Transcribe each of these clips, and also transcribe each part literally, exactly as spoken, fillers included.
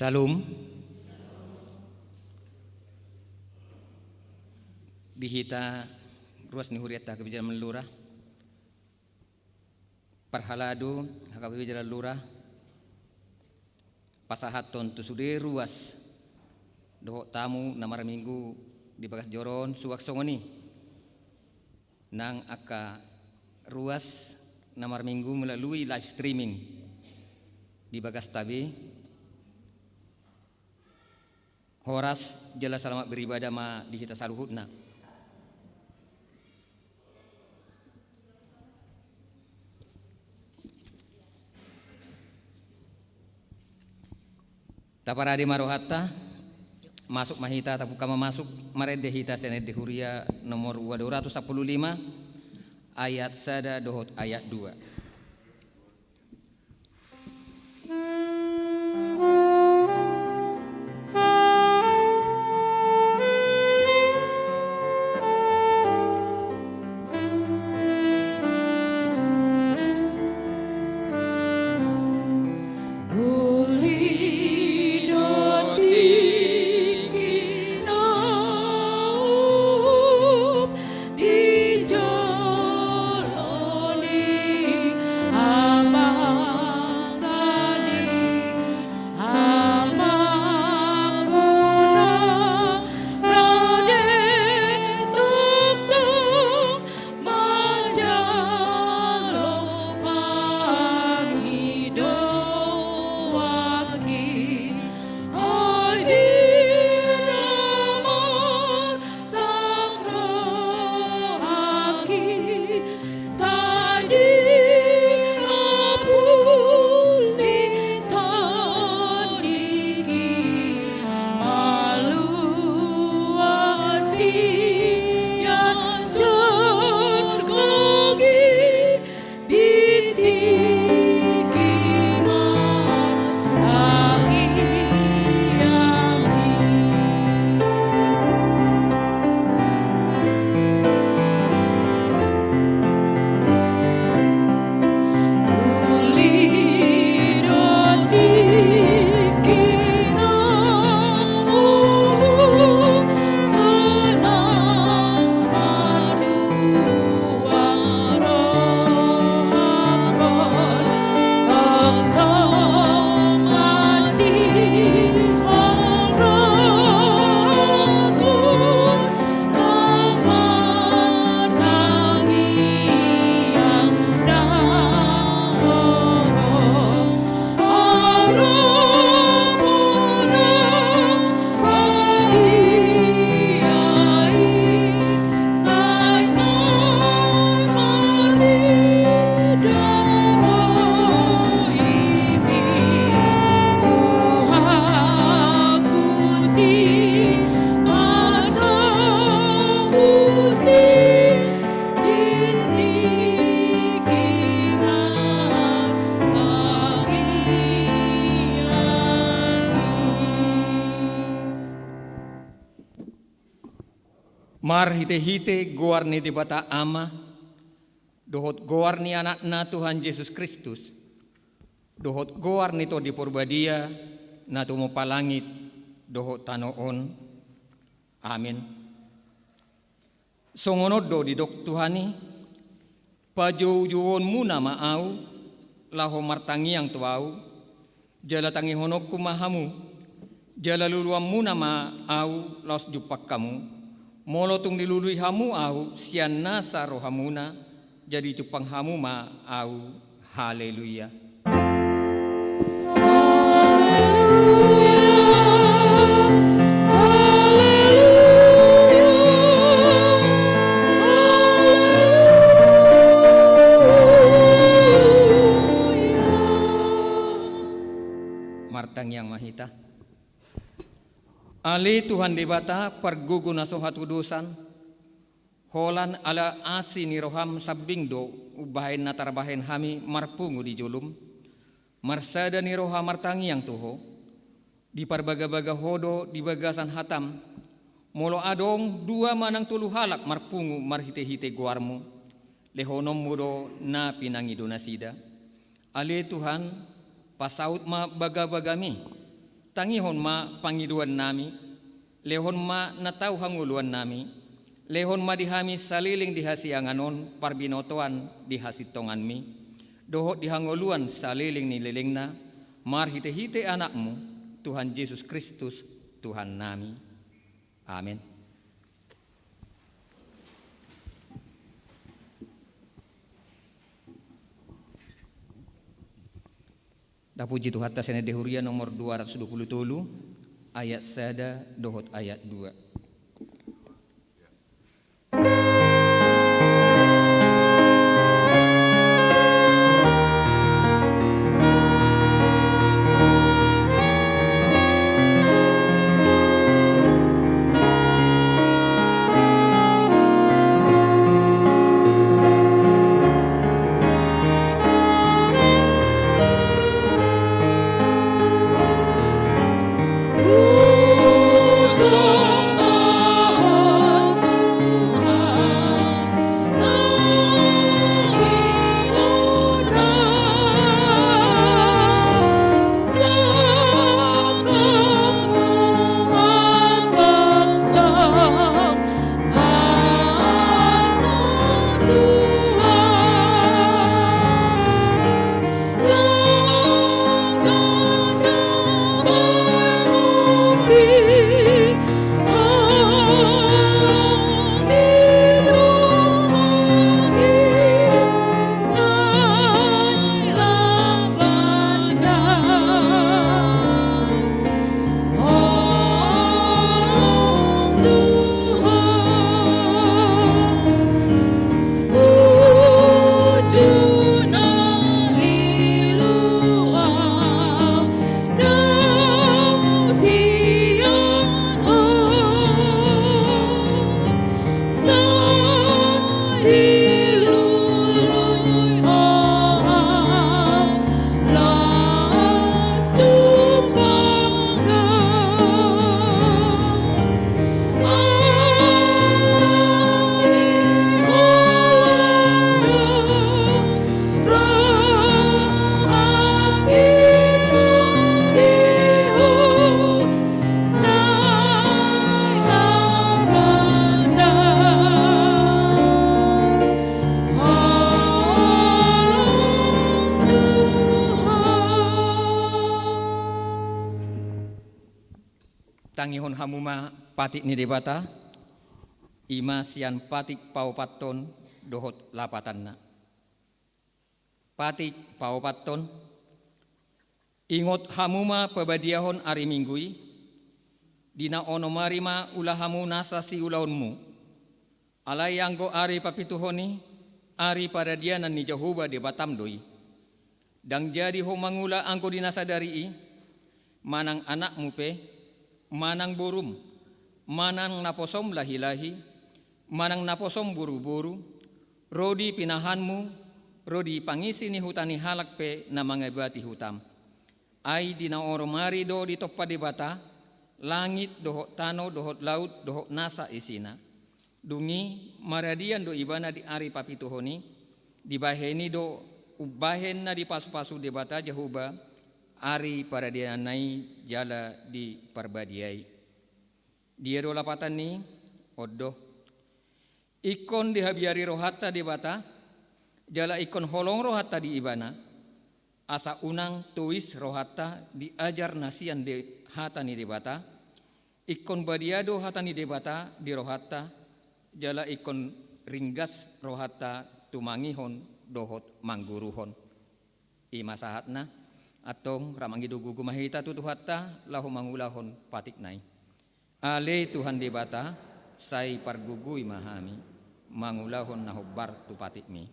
Syalom. Di hita ruas ni hurianta H K P Jalan Lurah, parhalado H K P Jalan Lurah pasahathon tu sude ruas dohot tamu na marminggu di bagas joro on, suang songon i nang angka ruas na marminggu melalui live streaming di bagasta be. Horas jala selamat beribadah ma di hita saluhutna. Taparade ma rohanta, masuk ma hita, tapungka ma masuk, marende hita sian Ende Huria nomor dua ratus sampulu lima, ayat sada dohot ayat dua. Marhitehite goar ni Debata Ama, dohot goar ni Anakna Tuhan Jesus Kristus, dohot goar ni Tondi Porbadia, na tumompa langit dohot tano on. Amen. Songon on do didok Tuhan i: Pajoujouonmuna ma Ahu, laho martangiang tu Ahu, jala tangihononku ma hamu, jala luluanmuna ma Ahu laos jumpang hamu. Molo tung dilului hamu Ahu sian nasa rohamuna, jadi jumpang hamu ma Ahu. Haleluya. Martangiang ma hita. Ale Tuhan Debata, pargogo na so hatudosan, holan ala asi ni roham sambing do umbahen na tarbahen hami marpungu di jolom. Marsada ni roha martangiang tu Ho, diparbagabaga Ho do di bagasan hatam. Molo adong dua manang tolu halak marpungu marhitehite goarmu, lehononmu do na pinangido nasida. Ale Tuhan, pasaut ma bagabagami, Tangihon ma pangidoannami, lehon ma na tau hangoluannami, lehon ma di hami saleleng di hasiangan on parbinotoan di hasintonganmi, dohot di hangoluan saleleng ni lelengna, marhitehite Anakmu, Tuhan Jesus Kristus, Tuhannami. Amen. Tapuji Tuhanta, sian Ende Huria nomor dua ratus dua puluh tolu, ayat sada dohot ayat dua. Tangihon hamu ma patik ni Debata, i ma sian patik paopathon dohot lapatanna. Patik paopathon. Ingot hamu ma pabadiahon ari Minggu i, di na onom ari ma ula hamu nasa siulaonmu. Alai anggo ari papituhon i, ari paradianan ni Jahowa Debatam do i. Ndang jadi ho mangula anggo di na sadari i, manang anakmu pe, manang borum, manang naposom lahilahi, manang naposom boruboru, ro di pinahanmu, ro di pangisi ni huta ni halak pe na mangibati hutam. Ai di na onom ari do ditompa Debata langit dohot tano dohot laut dohot nasa isina. Dung i maradian do ibana di ari papituhon i, dibahen i do umbahen na dipasupasu Debata Jahowa ari paradiananna i jala diparbadiai. Dia do lapatan ni i? On do. Ingkon dihabiari rohanta Debata, jala ingkon holong rohanta di Ibana, asa unang tois rohanta di ajar na sian de-, hata ni Debata, ingkon badia do hata ni Debata di rohanta, jala ingkon ringgas rohanta tumangihon dohot mangguruhon. I ma sahatna, antong rap mangido gogo ma hita tu Tuhanta, laho mangulahon patikna i. Ale Tuhan Debata, sai pargogoi ma hami, mangulahon na hombar tu patikmi.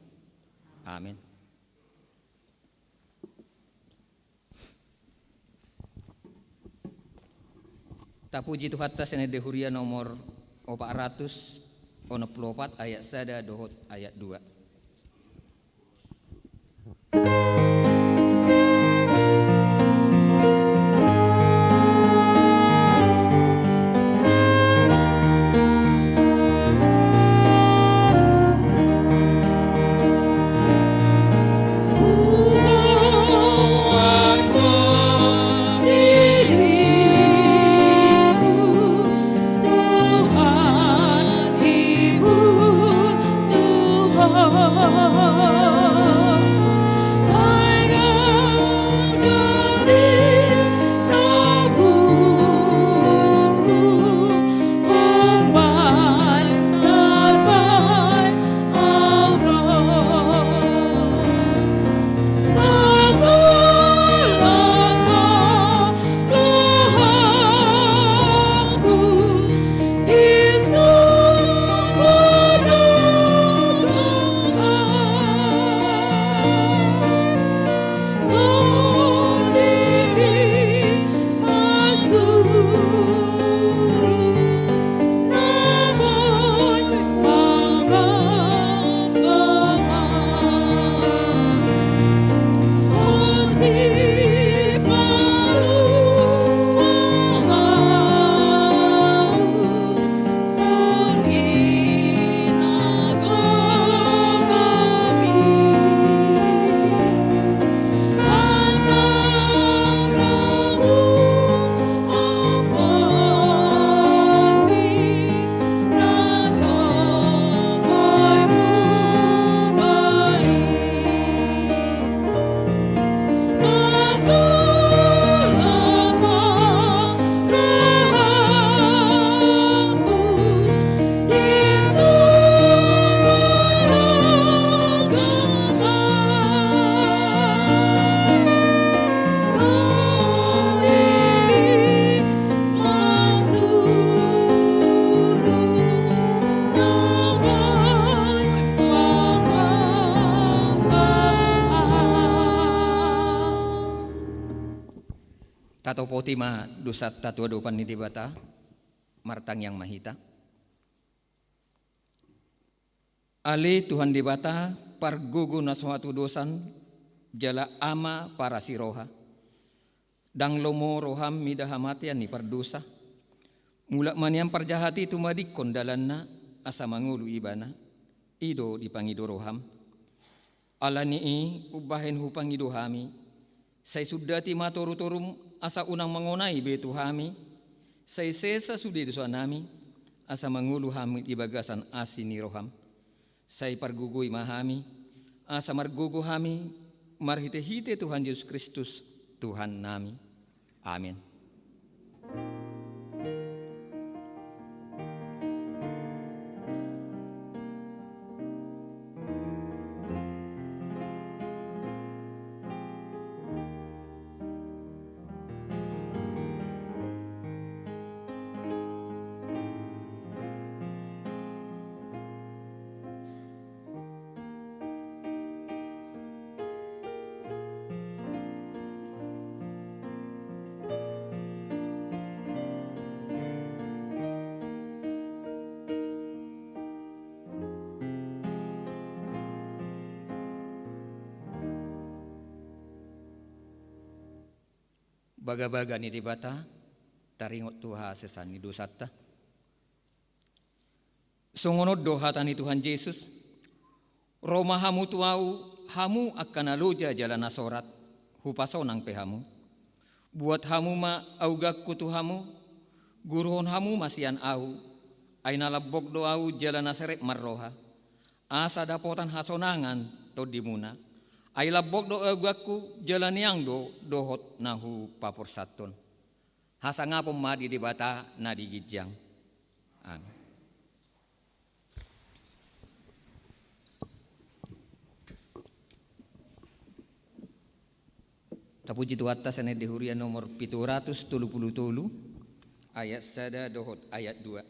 Amen. Tapuji Tuhanta, sian Ende Huria nomor opat ratus onom pulu opat, ayat sada dohot ayat dua. Tatopoti ma dosanta tu adopan ni Debata. Martangiang ma hita. Ale Tuhan Debata, pargogo na so hatudosan, jala Ama parasi roha. Ndang lomo roham mida hamatean ni pardosa. Mulak ma nian parjahat i tumadingkon dalanna, asa mangolu ibana. I do dipangido roham. Ala ni i umbahen hupangido hami, sai sundati ma torutorum asa unang mangonai be tu hami, sai sesa sude dosanami, asa mangolu hami di bagasan asi ni roham. Sai pargogoi ma hami, asa margogo hami marhitehite Tuhan Jesus Kristus, Tuhannami. Amen. Bagabaga ni Debata, taringot tu hasesaan ni dosanta. Songon on do hata ni Tuhan Jesus: Ro ma hamu tu Ahu, hamu angka na loja jala na sorat, hupasonang pe hamu. Buat hamu ma auganku tu hamu, guruhon hamu ma sian Ahu, ai na lambok do Ahu jala na serep marroha, asa dapotan hasonangan tondimuna. Ai lambok do auganku, jala niang do dohot na hupaporsanhon. Hasangapon ma di Debata na di ginjang. Amen. Tapuji Tuhanta, sian Ende Huria nomor pitu ratus tolu pulu tolu, ayat sada dohot ayat dua.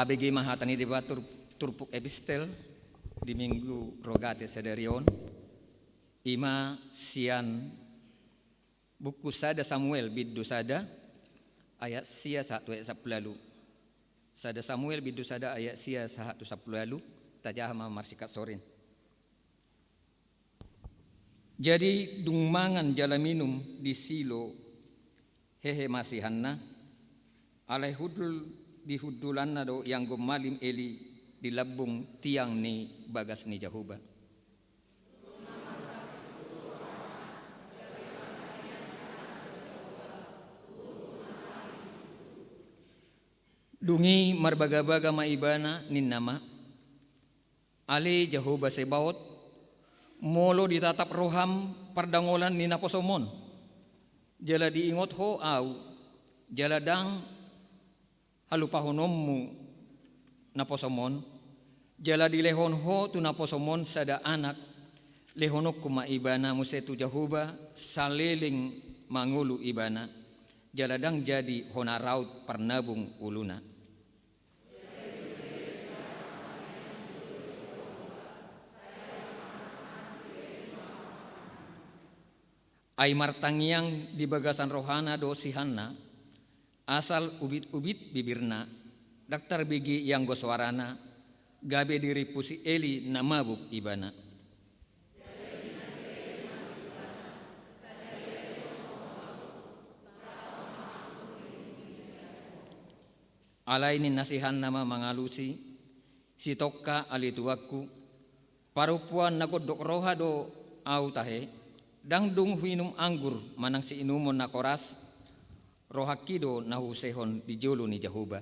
Tabege ma hata ni Debata, tur-, turpuk epistel di Minggu Rogate sadari on, i ma sian buku sada Samuel bindu sada ayat sia sahat tu ayat sampulu ualu. Sada Samuel bindu sada ayat sia sahat tu sampulu ualu, tajaha ma marsingkat sorin. Jadi dung mangan jala minum di Silo hehe ma si Hanna, alai hundul di hundulanna do ianggo malim Eli di lambung tiang ni bagas ni Jahowa. Dung i marbagabaga ma ibana ninna ma, Ale Jahowa Sebaot, molo ditatap roham pardangolan ni naposom on, jala diingot ho au, jala ndang halupahononmu naposom on, jala dilehon ho tu naposom on sada anak, lehononku ma ibana muse tu Jahowa saleleng mangolu ibana, jala ndang jadi hona raut parnabung uluna. Ai martangiang di bagasan rohana do si Hanna, asal ubit-ubit bibirna, ndang tarbege ianggo soarana, gabe dirimpu si Eli na mabuk ibana. Alai ninna si Hanna ma mangalusi, Sitongka ale tuanku, parompuan na gondok roha do au tahe, ndang dung huinum anggur manang siinumon na koras, rohangki do na huusehon di jolo ni Jahowa.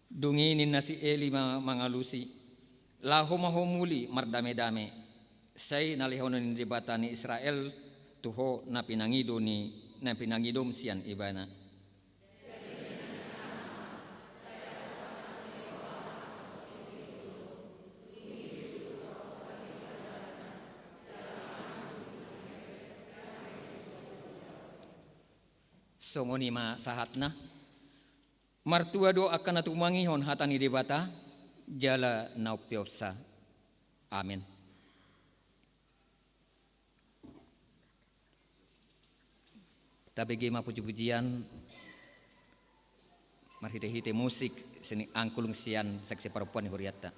Dung i ninna si Eli ma mangalusi, Laho ma ho muli mardamedame, sai na lehonon ni Debata ni Israel tu ho na pinangido ni, na pinangidom sian ibana. Songon i ma sahatna. Martua do angka na tumangihon hata ni Debata, jala na umpeopsa. Amen. Tabege ma puji-pujian marhite-hite musik sian angklung sian seksi parompuan ni hurianta.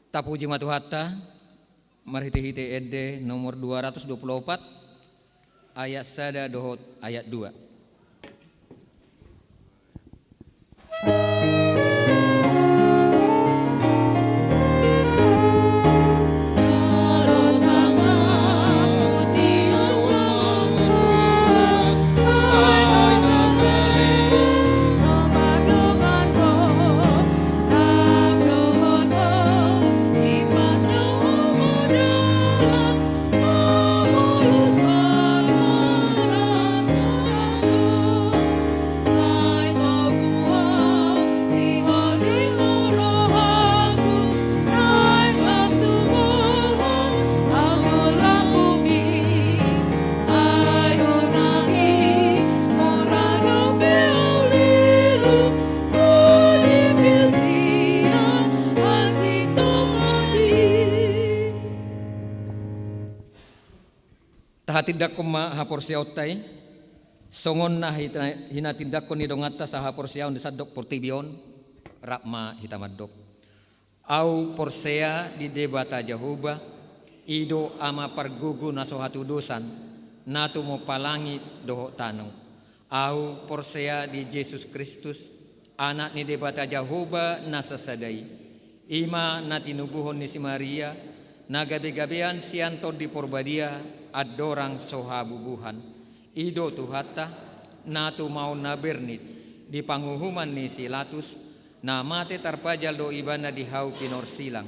Tapuji ma Tuhanta, marhite-hite ende nomor dua ratus dua puluh opat, ayat sada dohot ayat dua. Tahatindangkon ma haporseaonta i, songon na hita-, hinatindangkon ni donganta sahaporseaon di sandok portibi on, rap ma hita mandok. Ahu porsea di Debata Jahowa, i do Ama pargogo na so hatudosan, na tumompa langit dohot tano. Ahu porsea di Jesus Kristus, Anak ni Debata Jahowa na sasada i. I ma na tinubuhon ni si Maria, na gabe-gabean sian Tondi Porbadia, andorang so habubuhan. I do Tuhanta, na tumaon na bernit, di panguhuman ni si Latus, na mate tarpajal do Ibana di hau pinorsilang,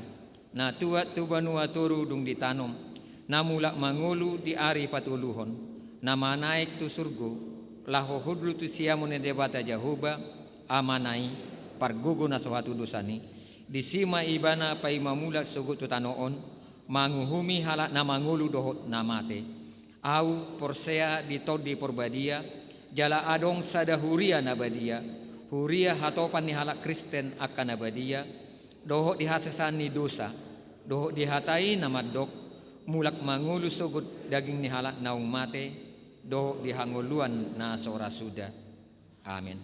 na tuat tu banua toru dung ditanom, na mulak mangolu di ari patoluhon, na manaek tu surgo, laho hundul tu siamun ni Debata Jahowa, Amana i, pargogo na so hatudosan i. Disi ma Ibana paima mulak sogot tu tano on, manguhumi halak na mangolu dohot na mate. Ahu porsea di Tondi Porbadia, jala adong sada huria na badia, huria hatopan ni halak Kristen angka na badia, dohot di hasesaan ni dosa, dohot di hata i na mandok, mulak mangolu sogot daging ni halak naung mate, dohot di hangoluan na so ra suda. Amen.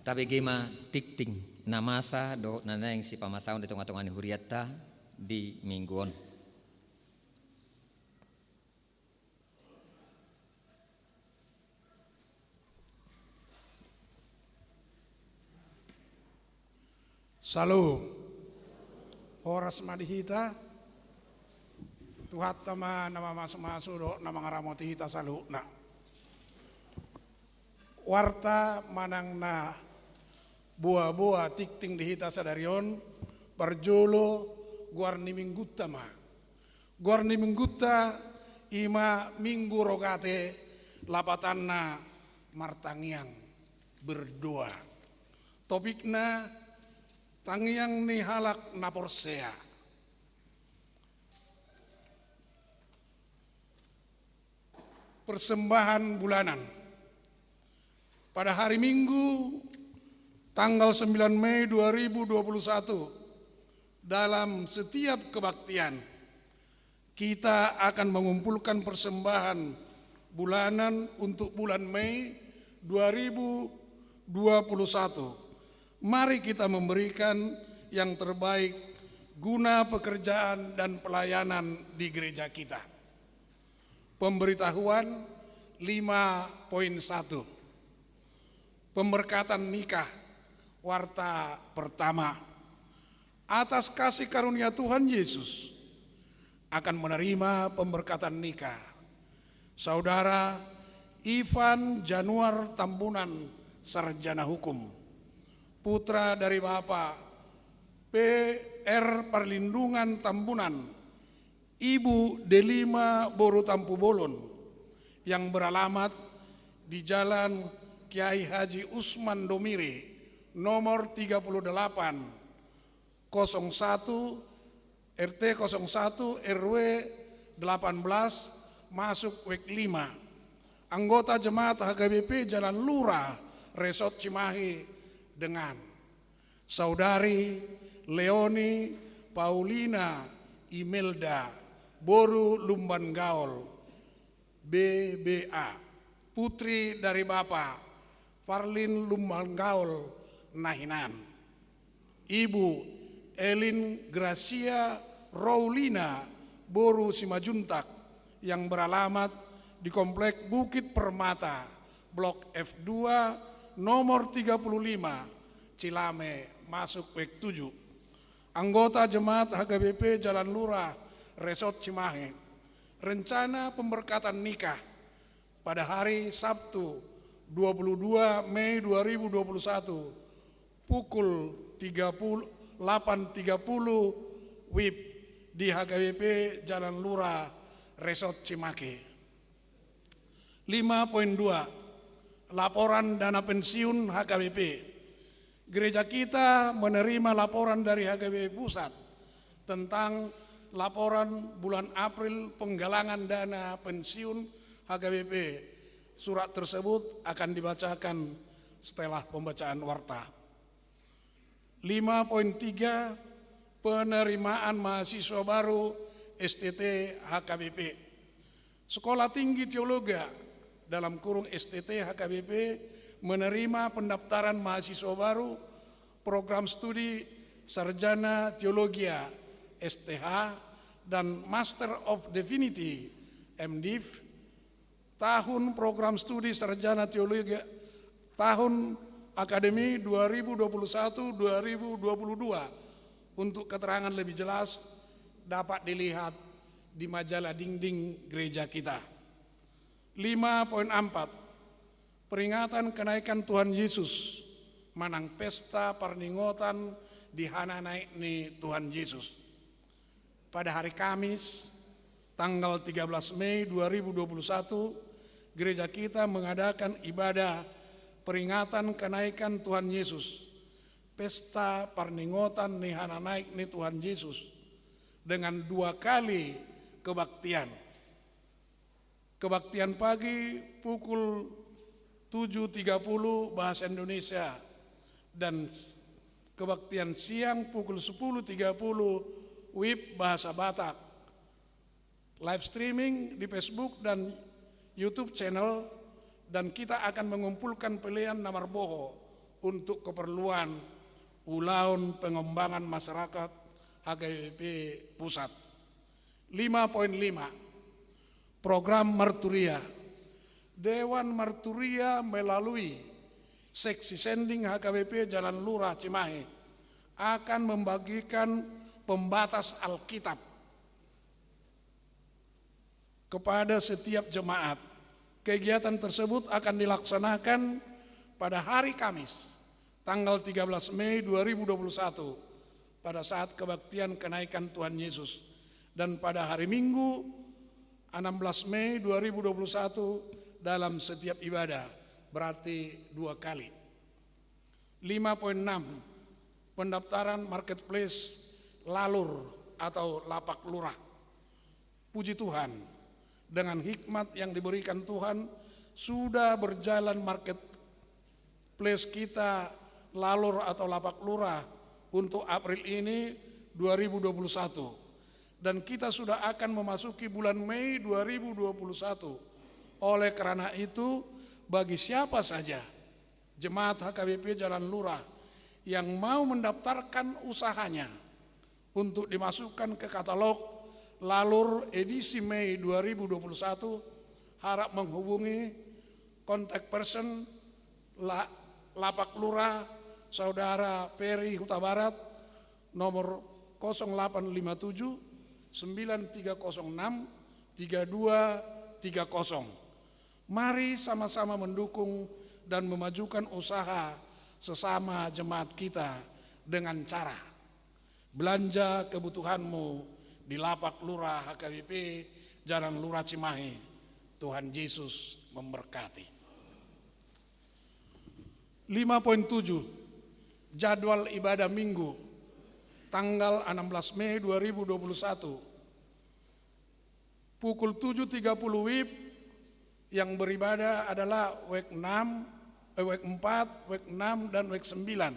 Tabege ma tingting na masa dohot na naeng sipamasaon di tonga-tonga ni hurianta di minggu on. Syalom. Horas ma di hita. Tuhanta ma na mamasu-masu dohot na mangaramoti hita saluhutna. Warta manang na boa-boa tingting di hita sadari on, parjolo goar ni minggunta ma. Goar ni minggunta i ma Minggu Rogate, lapatanna martangiang, berdoa. Topikna, tangiang ni halak na porsea. Persembahan bulanan. Pada hari Minggu, tanggal sembilan Mei dua ribu dua puluh satu, dalam setiap kebaktian, kita akan mengumpulkan persembahan bulanan untuk bulan Mei dua ribu dua puluh satu. Mari kita memberikan yang terbaik guna pekerjaan dan pelayanan di gereja kita. Pemberitahuan lima poin satu. Pemberkatan nikah, warta pertama. Atas kasih karunia Tuhan Yesus, akan menerima pemberkatan nikah Saudara Ivan Januar Tambunan, sarjana hukum, putra dari Bapak P R Parlindungan Tambunan, Ibu Delima boru Tampubolon, yang beralamat di Jalan Kiai Haji Usman Domiri, nomor tiga puluh delapan, kosong satu, R T kosong satu, R W delapan belas, masuk W lima. Anggota jemaat H K B P Jalan Lurah, Resort Cimahi, dengan Saudari Leoni Paulina Imelda, boru Lumban Gaol, B B A, putri dari Bapak Parlin Lumban Gaol, na hinan. Ibu Elin Gracia Roulina, boru Simanjuntak, yang beralamat di Komplek Bukit Permata, Blok F dua, nomor tiga puluh lima, Cilame, masuk wek tujuh. Anggota Jemaat H K B P Jalan Lurah, Resort Cimahi. Rencana pemberkatan nikah pada hari Sabtu, dua puluh dua Mei dua ribu dua puluh satu, pukul tiga puluh, delapan tiga puluh wib di H K B P Jalan Lurah, Resort Cimahi. Lima poin dua, laporan dana pensiun H K B P. Gereja kita menerima laporan dari H K B P Pusat tentang laporan bulan April penggalangan dana pensiun H K B P. Surat tersebut akan dibacakan setelah pembacaan warta. Lima poin tiga, penerimaan mahasiswa baru S T T H K B P. Sekolah Tinggi Teologia, dalam kurung S T T H K B P, menerima pendaftaran mahasiswa baru program studi Sarjana Teologia, S T H, dan Master of Divinity, M Div, tahun program studi Sarjana Teologia tahun akademi dua ribu dua puluh satu dua ribu dua puluh dua. Untuk keterangan lebih jelas, dapat dilihat di majalah dinding gereja kita. Lima poin empat, peringatan kenaikan Tuhan Yesus, manang pesta parningotan di hana naik ni Tuhan Yesus. Pada hari Kamis, tanggal tiga belas Mei dua ribu dua puluh satu, gereja kita mengadakan ibadah peringatan kenaikan Tuhan Yesus, pesta parningotan ni hana naik ni Tuhan Yesus, dengan dua kali kebaktian. Kebaktian pagi pukul tujuh tiga puluh bahasa Indonesia dan s-, kebaktian siang pukul sepuluh tiga puluh wib bahasa Batak. Live streaming di Facebook dan YouTube channel, dan kita akan mengumpulkan pelean na marboho untuk keperluan ulaon pengembangan masyarakat H K B P Pusat. Lima poin lima, program marturia. Dewan marturia melalui seksi sending H K B P Jalan Lurah Cimahi akan membagikan pembatas Alkitab kepada setiap jemaat. Kegiatan tersebut akan dilaksanakan pada hari Kamis, tanggal tiga belas Mei dua ribu dua puluh satu, pada saat kebaktian kenaikan Tuhan Yesus, dan pada hari Minggu, enam belas Mei dua ribu dua puluh satu, dalam setiap ibadah, berarti dua kali. Lima poin enam, pendaftaran marketplace Lalur atau Lapak Lurah. Puji Tuhan, dengan hikmat yang diberikan Tuhan, sudah berjalan marketplace kita, Lalur atau Lapak Lurah, untuk April ini dua ribu dua puluh satu. Dan kita sudah akan memasuki bulan Mei dua ribu dua puluh satu. Oleh karena itu, bagi siapa saja jemaat H K B P Jalan Lurah yang mau mendaftarkan usahanya untuk dimasukkan ke katalog Lalur edisi Mei dua ribu dua puluh satu, harap menghubungi kontak person La-, Lapak Lurah, Saudara Peri Hutabarat, nomor kosong delapan lima tujuh, sembilan tiga kosong enam, tiga dua tiga kosong. Mari sama-sama mendukung dan memajukan usaha sesama jemaat kita dengan cara belanja kebutuhanmu di Lapak Lurah H K B P Jalan Lurah Cimahi. Tuhan Yesus memberkati. Lima poin tujuh, jadwal ibadah Minggu, tanggal enam belas Mei dua ribu dua puluh satu. Pukul tujuh tiga puluh wib, yang beribadah adalah wek enam, eh, wek empat, wek enam, dan wek sembilan.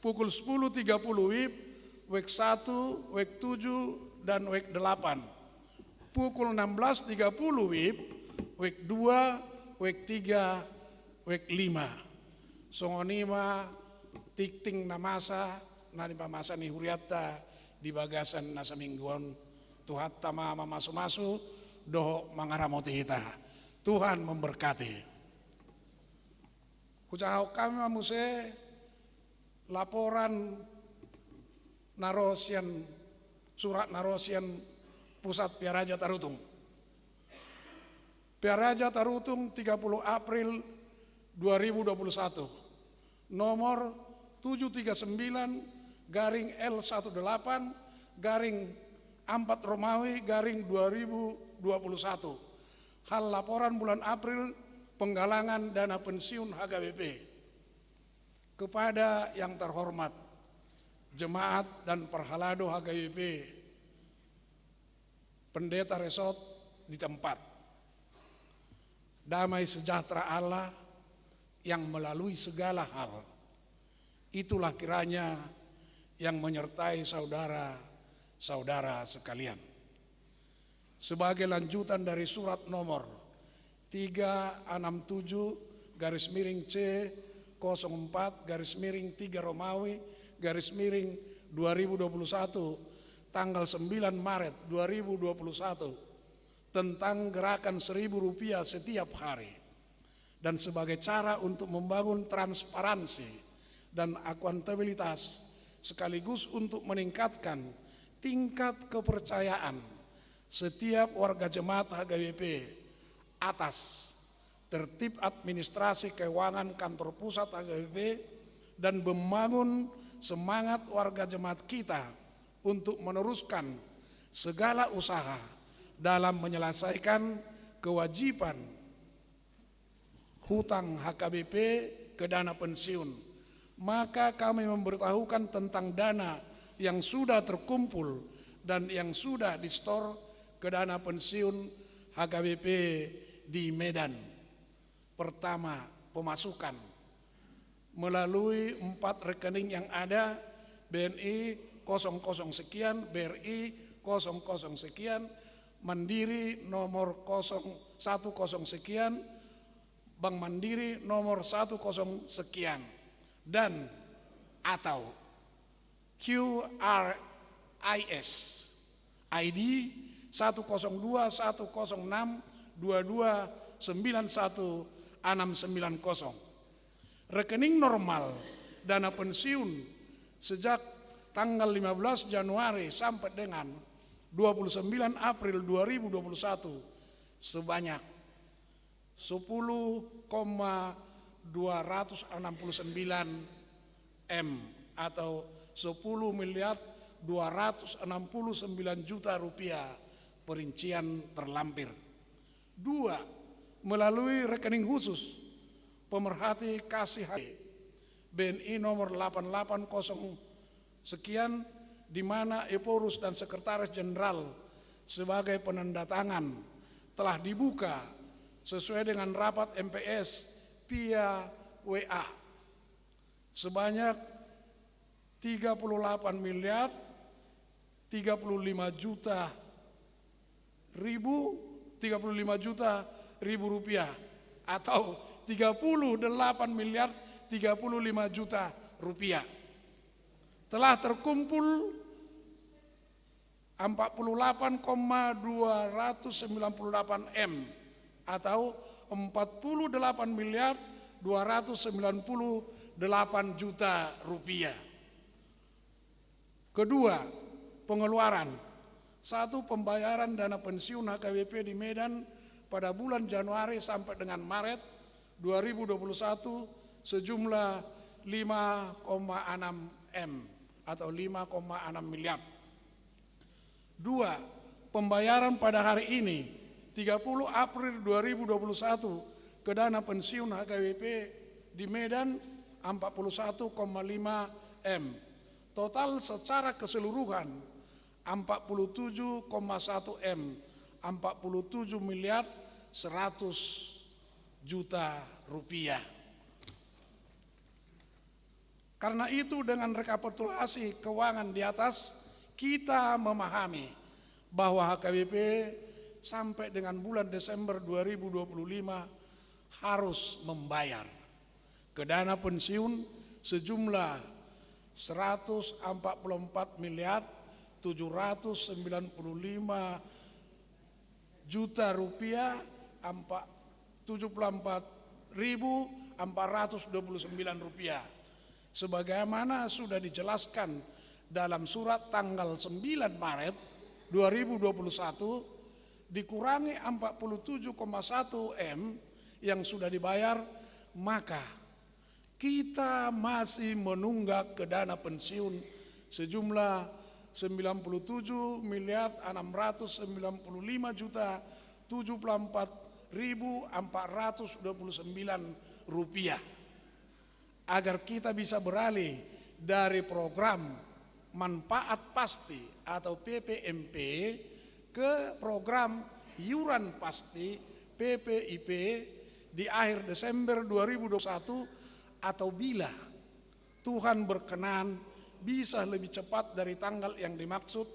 Pukul sepuluh tiga puluh wib, wek satu, wek tujuh, dan wek delapan. Pukul enam belas tiga puluh wib, wek dua, wek tiga, wek lima. Songon i ma Tingting na masa na nipamasa ni hurianta di bagasan na saminggu on, Tuhanta ma mamasumasu dohot mangaramoti hita. Tuhan memberkati. Hujahahon hami ma muse laporan na ro sian, surat na ro sian Pusat Pearaja Tarutung. Pearaja Tarutung, tiga puluh April dua ribu dua puluh satu, nomor tujuh tiga sembilan garing L satu delapan garing empat Romawi garing dua ribu dua puluh satu. Hal laporan bulan April penggalangan dana pensiun H K B P. Kepada yang terhormat jemaat dan parhalado H K B P, pendeta resort di tempat. Damai sejahtera Allah yang melalui segala hal, itulah kiranya yang menyertai saudara-saudara sekalian. Sebagai lanjutan dari surat nomor tiga enam tujuh garis miring C kosong empat garis miring tiga Romawi garis miring dua ribu dua puluh satu, tanggal sembilan Maret dua ribu dua puluh satu, tentang gerakan seribu rupiah setiap hari, dan sebagai cara untuk membangun transparansi dan akuntabilitas, sekaligus untuk meningkatkan tingkat kepercayaan setiap warga jemaat H K B P atas tertib administrasi keuangan kantor pusat H K B P dan membangun semangat warga jemaat kita untuk meneruskan segala usaha dalam menyelesaikan kewajiban hutang H K B P ke dana pensiun, maka kami memberitahukan tentang dana yang sudah terkumpul dan yang sudah disetor ke dana pensiun H K B P di Medan. Pertama, pemasukan melalui empat rekening yang ada, B N I kosong kosong sekian, B R I kosong kosong sekian, Mandiri nomor kosong satu kosong sekian, Bank Mandiri nomor satu kosong sekian, dan atau Q R I S, I D satu kosong dua satu kosong enam dua dua sembilan satu enam sembilan kosong. Rekening normal dana pensiun sejak tanggal lima belas Januari sampai dengan dua puluh sembilan April dua ribu dua puluh satu sebanyak sepuluh koma dua ratus enam puluh sembilan M atau sepuluh miliar dua ratus enam puluh sembilan juta rupiah perincian terlampir. Dua, melalui rekening khusus pemerhati kasih hati B N I nomor delapan delapan kosong sekian, di mana Ephorus dan Sekretaris Jenderal sebagai penanda tangan telah dibuka sesuai dengan rapat M P S via W A sebanyak tiga puluh delapan miliar tiga puluh lima juta ribu, tiga puluh lima juta ribu rupiah atau tiga puluh delapan miliar tiga puluh lima juta rupiah. Telah terkumpul empat puluh delapan koma dua ratus sembilan puluh delapan M atau empat puluh delapan miliar dua ratus sembilan puluh delapan juta rupiah. Kedua, pengeluaran. Satu, pembayaran dana pensiun H K B P di Medan pada bulan Januari sampai dengan Maret dua ribu dua puluh satu sejumlah lima koma enam M atau lima koma enam miliar. Dua, pembayaran pada hari ini, tiga puluh April dua ribu dua puluh satu, ke dana pensiun H K B P di Medan empat puluh satu koma lima M. Total secara keseluruhan empat puluh tujuh koma satu M, empat puluh tujuh miliar seratus juta rupiah. Karena itu, dengan rekapitulasi keuangan di atas, kita memahami bahwa H K B P sampai dengan bulan Desember dua ribu dua puluh lima harus membayar ke dana pensiun sejumlah seratus empat puluh empat miliar tujuh ratus sembilan puluh lima juta rupiah, empat, tujuh puluh empat ribu empat ratus dua puluh sembilan rupiah. Sebagaimana sudah dijelaskan dalam surat tanggal sembilan Maret dua ribu dua puluh satu, dikurangi empat puluh tujuh koma satu M yang sudah dibayar, maka kita masih menunggak ke dana pensiun sejumlah sembilan puluh tujuh miliar enam ratus sembilan puluh lima juta tujuh puluh empat ribu empat ratus dua puluh sembilan rupiah. Agar kita bisa beralih dari program manfaat pasti atau P P M P ke program iuran pasti, P P I P, di akhir Desember dua ribu dua puluh satu, atau bila Tuhan berkenan bisa lebih cepat dari tanggal yang dimaksud,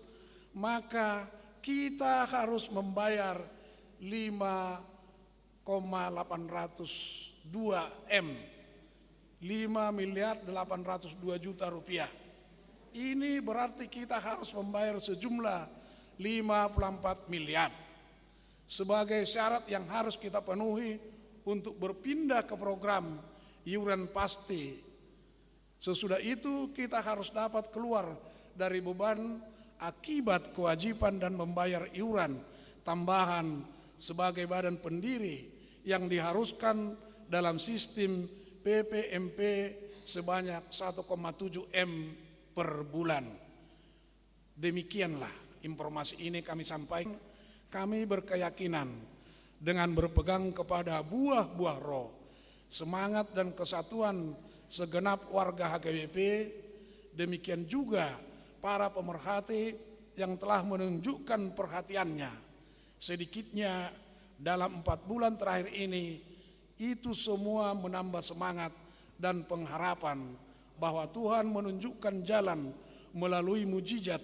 maka kita harus membayar lima koma delapan ratus dua M, lima miliar delapan ratus dua juta rupiah. Ini berarti kita harus membayar sejumlah lima puluh empat miliar sebagai syarat yang harus kita penuhi untuk berpindah ke program iuran pasti. Sesudah itu, kita harus dapat keluar dari beban akibat kewajiban dan membayar iuran tambahan sebagai badan pendiri yang diharuskan dalam sistem P P M P sebanyak satu koma tujuh M per bulan. Demikianlah informasi ini kami sampaikan. Kami berkeyakinan dengan berpegang kepada buah-buah Roh, semangat dan kesatuan segenap warga H K B P, demikian juga para pemerhati yang telah menunjukkan perhatiannya. Sedikitnya dalam empat bulan terakhir ini, itu semua menambah semangat dan pengharapan bahwa Tuhan menunjukkan jalan melalui mujizat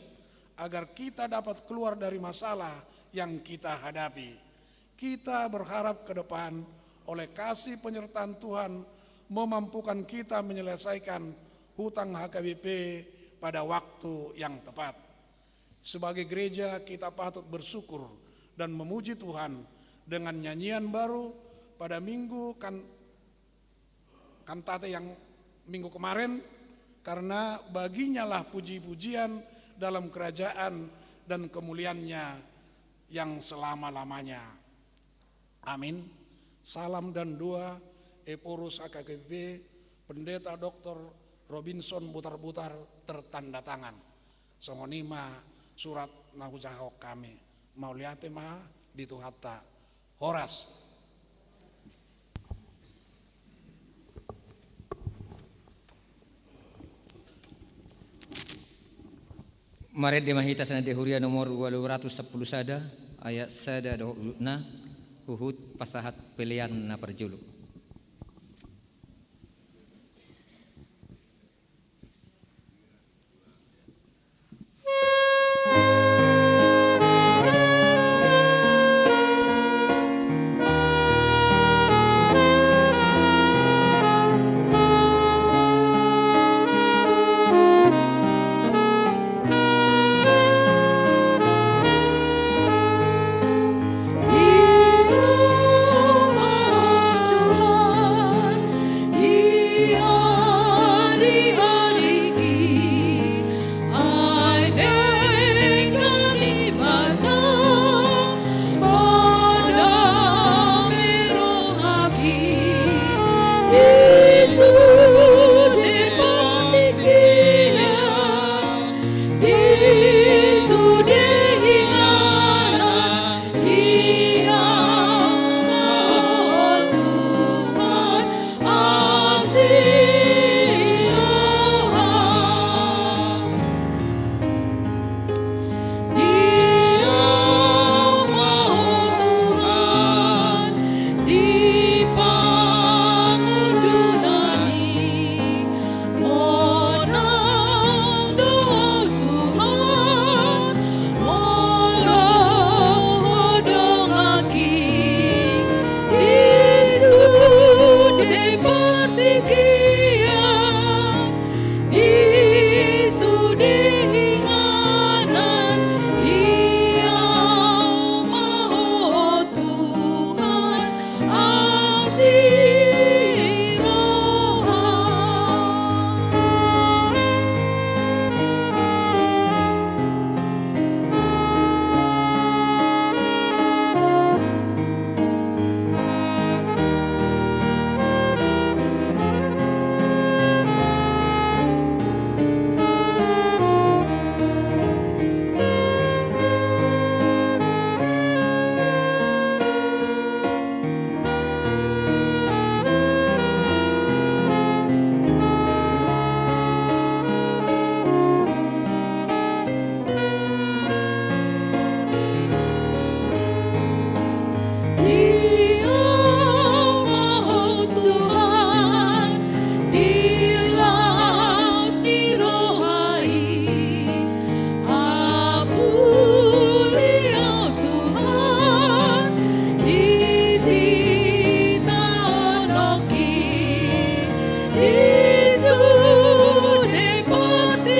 agar kita dapat keluar dari masalah yang kita hadapi. Kita berharap ke depan, oleh kasih penyertaan Tuhan, memampukan kita menyelesaikan hutang H K B P pada waktu yang tepat. Sebagai gereja, kita patut bersyukur dan memuji Tuhan dengan nyanyian baru pada minggu kan-, kantate yang minggu kemarin, karena baginyalah puji-pujian dalam kerajaan dan kemuliaannya yang selama-lamanya. Amin. Salam dan doa, Ephorus H K B P, Pendeta Doktor Robinson Butarbutar, tertanda tangan. Songon i ma surat na hujahahon hami. Mauliate ma di Tuhanta. Horas. Marende ma hita sian Ende Huria nomor ualu ratus sampulu sada, ayat sada dohot udutna, huhut pasahat pelean na parjolo.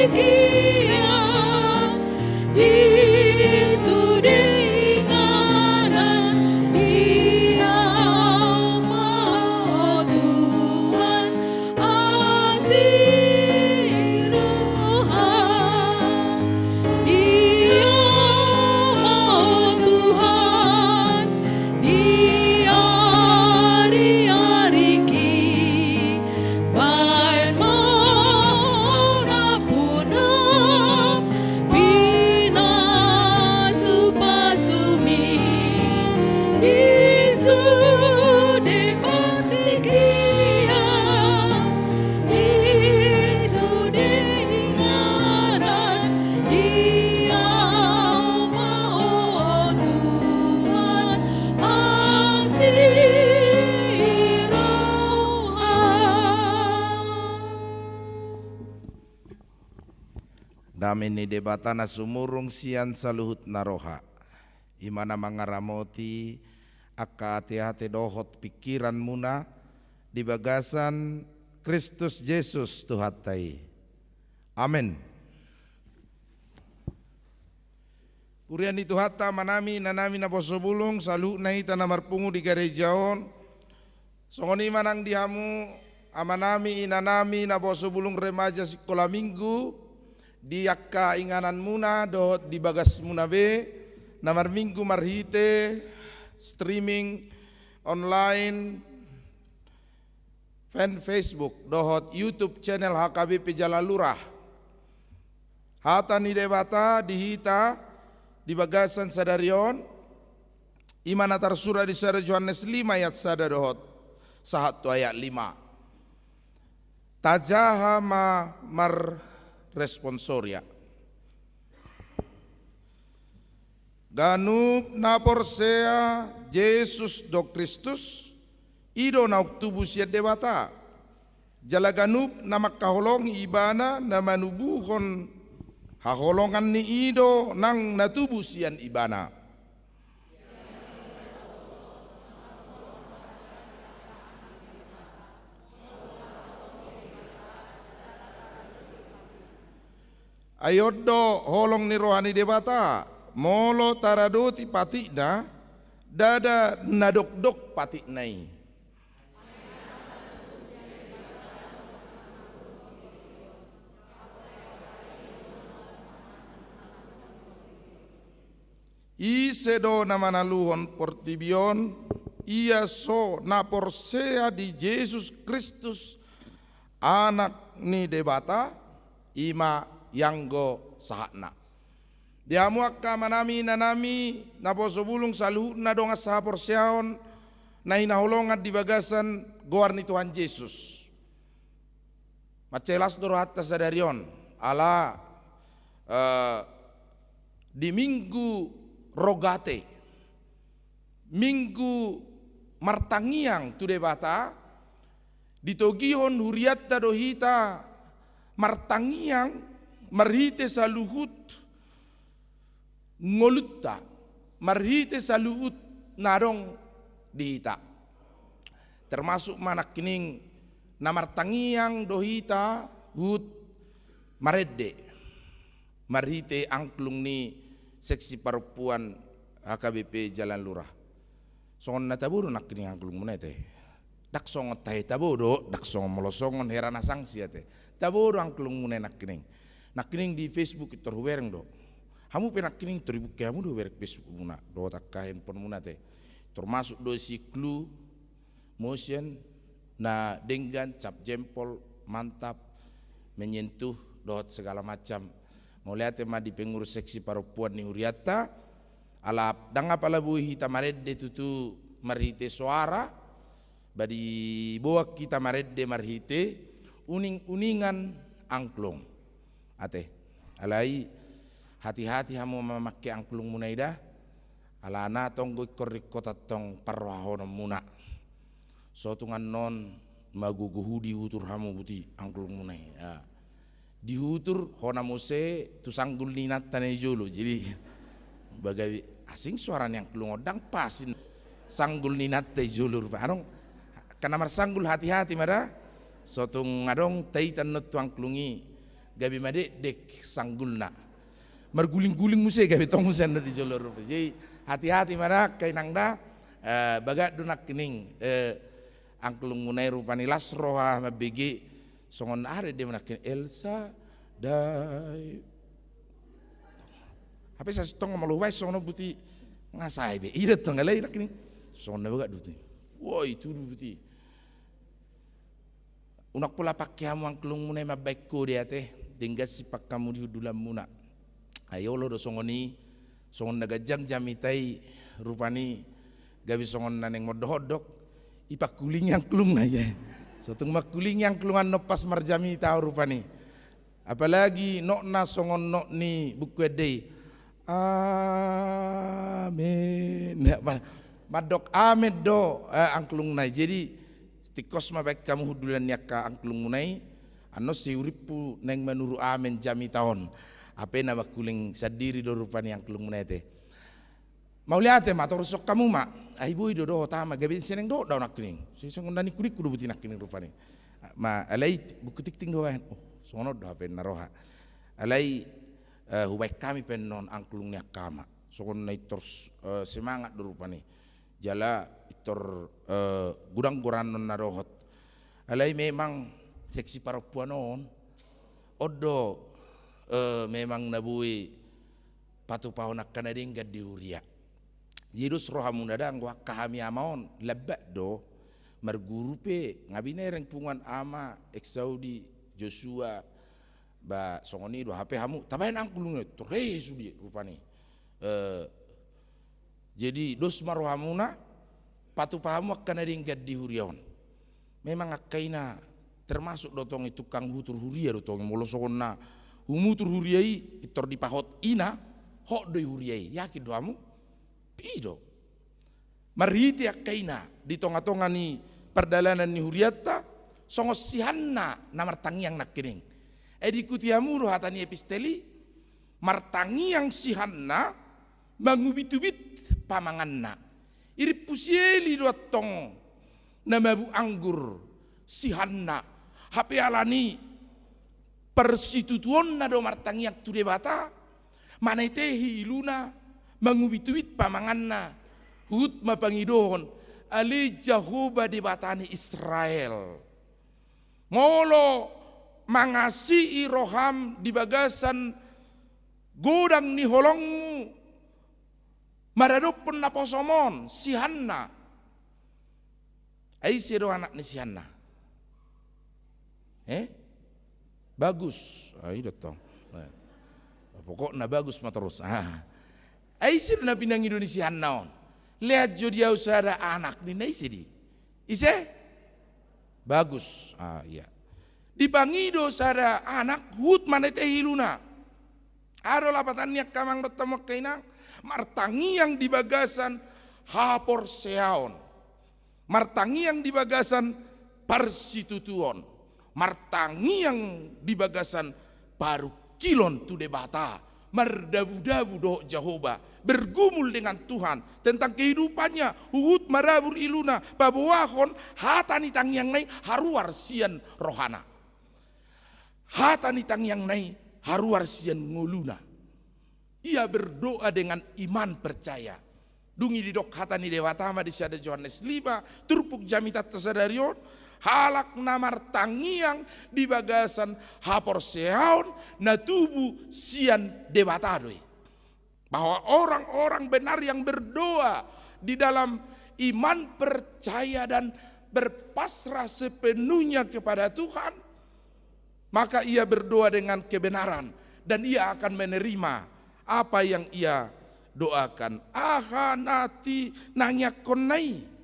Ia di sude inganan, di Ahu ma, o Tuhan, asi roha. Di Ahu ma, o Tuhan, di ari-ariki, baen ma ampuna pinasupasumi di sude partingkian, di sude inganan, di Ahu ma, o Tuhan, asi roha. Dame ni Debata na sumurung sian saluhut na roha, i ma na mangaramoti angka ateate dohot pingkiranmuna di bagasan Kristus Jesus Tuhanta i. Amen. Huria ni Tuhanta, amanami, inanami, naposobulung, saluhutna hita na marpungu di gareja on. Songon i ma nang di hamu, amanami, inanami, naposobulung, remaja sikola minggu, di angka ingananmuna dohot di bagasmuna be, na marminggu marhite streaming online, fan Facebook dohot YouTube channel H K B P Jalalura. Hata ni Debata di hita di bagasan sadari on, i ma na tarsurat di sada Johannes lima ayat sada dohot sahat tu ayat lima. Tajaha ma marresponsoria. Ganup na porsea Jesus do Kristus, i do naung tubu sian Debata. Jala ganup na mangkaholongi Ibana na manubuhon haholonganni, i do nang na tubu sian Ibana. Ai on do holong ni roha ni Debata, molo taradoti patikna, ndada na dokdok patikna i. Ise do na manaluhon portibi on, ia so na porsea di Jesus Kristus, Anak ni Debata, i ma ianggo sahatna. Di hamu angka amanami, inanami, naposobulung, saluhutna dongan sahaporseaon na hinaholongan di bagasan goar ni Tuhan Jesus. Mansai las do rohanta sadari on, ala, eh, di Minggu Rogate, Minggu martangiang tu Debata, ditogihon hurianta do hita martangiang marhite saluhut ngolunta, marhite saluhut na adong di hita. Termasuk ma nangkining na martangiang do hita huhut marende marhite angklung ni seksi parompuan H K B P Jalalura. Songon na tabo do nangkining angklungmuna i ate. Ndang songon tahe tabo do, ndang songon molo songon hera na sangsi ate. Tabo do angklungmuna i nangkining. Nangkining di Facebook i tor hubereng do. Hamu pe nangkining tor ibuke hamu do hubereng Facebookmuna dohot angka handphonemuna ate. Tor masuk do si clue, motion, na denggan, cap jempol, mantap, menyentuh, dohot segala macam. Mauliate ma di pengurus seksi parompuan ni hurianta, ala ndang apala boi hita marende tutu marhite soara, ba diboan hita marende marhite uning-uningan angklung. Ate, alai hati-hati hamu mamangke angklungmuna i da, alana tong do ingkon ringkot antong parrohahononmuna. So tung annon magogo hu dihutur hamu buti angklungmuna i. Ya. Dihutur hona muse tu sanggul ni inanta na i jolo. Jadi, bagawi asing suara ni angklung on ndang pas i. Sanggul ni inanta i jolo rupa. Adong, angka na marsanggul hati-hati ma da. So tung adong taitan non tu angklung i. Gabe madekdek sanggulna. Marguling-guling muse gabe tong muse annon di jolo rupa. Jadi hati-hati ma da angka inang da, eh, bagak do nangkining, eh, angklungmuna i rupani las roha mambege songon aha do i ma nangkining El Shaddai. Hape sasintongna molo hubaen songon on buti nga sae be. I do tong alai nangkining. Songon na bagak do buti. Woi, tudu buti. Unang pola pangke hamu angklungmuna i mambaen kode ate, denggan simpang hamu di hundulanmuna. Ai olo do songon i, songon na ganjang jamita i rupani gabe songon na naeng mondok-ondok, ipangkulingi angklungna i. So tung mangkulingi angklung annon pas marjamita rupani. Apalagi nokna songon nok ni Buku Ende i. Amen. Ya, ma-, mandok amen do, eh, angklungna i. Jadi tingkos ma baen hamu hundulan ni angka angklungmuna i, annon si urimpu naeng manuru amen jamita on. Hape na mangkuling sandiri do rupani angklungmuna i ate. Mauliate ma, torus hamu ma. Ai boi do dohot ama, gabe seng dohot do au nangkining. Seng, songon na ningku-ningku do buti nangkining rupani. Ma alai buku tingting do baen. Oh, songon on do hape na roha. Alai, eh, hubaen hami pe annon angklung ni angka ama. Songon na intor, eh, semangat do rupani. Jala intor, eh, godang goranon na dohot. Alai memang seksi parompuan on. On do, eh, memang na boi patupahon angka na denggan di huria. Jadi dos rohamuna da anggo angka hami ama on, lambak do, marguru pe, nga binereng punguan ama, Eksaudi, Joshua, ba songon i do hape hamu, tabaen angklung i, tor he sude rupani. Eh, jadi dos ma rohamuna, patupa hamu angka na denggan di huria on. Memang angka ina termasuk do tong i tukang hutur huria do tong i, molo songon na humutur huria i, intor dipahot ina, hot do i huria i, yakin do hamu? I do. Marhite angka ina di tonga-tonga ni pardalanan ni hurianta, songon si Hanna na martangiang nangkining. Ai diikuti hamu do hata ni epistel i, martangiang si Hanna, mangubit-ubit pamanganna. Irimpu si Eli do antong na mabuk anggur si Hanna. Hape alani parsitutuonna do martangiang tu Debata, manetehi iluna, mangubit-ubit pamanganna, huhut ma pangidohon, ale Jahowa Debata ni Israel. Molo mangasii roham di bagasan godang ni holongmu, maradophon naposom on, si Hanna. Ai ise do anak ni si Hanna? Eh? Bagus. Ah, i do tong. Eh. Pokokna bagus ma torus. Ah. Ai ise do na pinangido ni si Hanna on? Lean jo di au sada anak ninna, ise do i? Ise? Bagus. Ah, iya. Dipangido sada anak, huhut manetehi iluna. Aha do lapatan ni angka amang dohot hamu angka inang? Martangiang di bagasan haporseaon. Martangiang di bagasan parsitutuon. Martangiang di bagasan parungkilon tu Debata. Mardabu-dabu dohot Jahowa, bergumul dengan Tuhan tentang kehidupannya, huhut marabur iluna, paboahon hata ni tangiangna i haruar sian rohana. Hata ni tangiangna i haruar sian ngoluna. Ia berdoa dengan iman percaya. Dung i didok hata ni Debata ma di sada Johannes lima, turpuk jamitanta sadari on, halak na martangiang di bagasan haporseaon na tubu sian Debata do i. Bahwa orang-orang benar yang berdoa di dalam iman percaya dan berpasrah sepenuhnya kepada Tuhan, maka ia berdoa dengan kebenaran dan ia akan menerima apa yang ia doakan. Aha na tinangiangkonna i?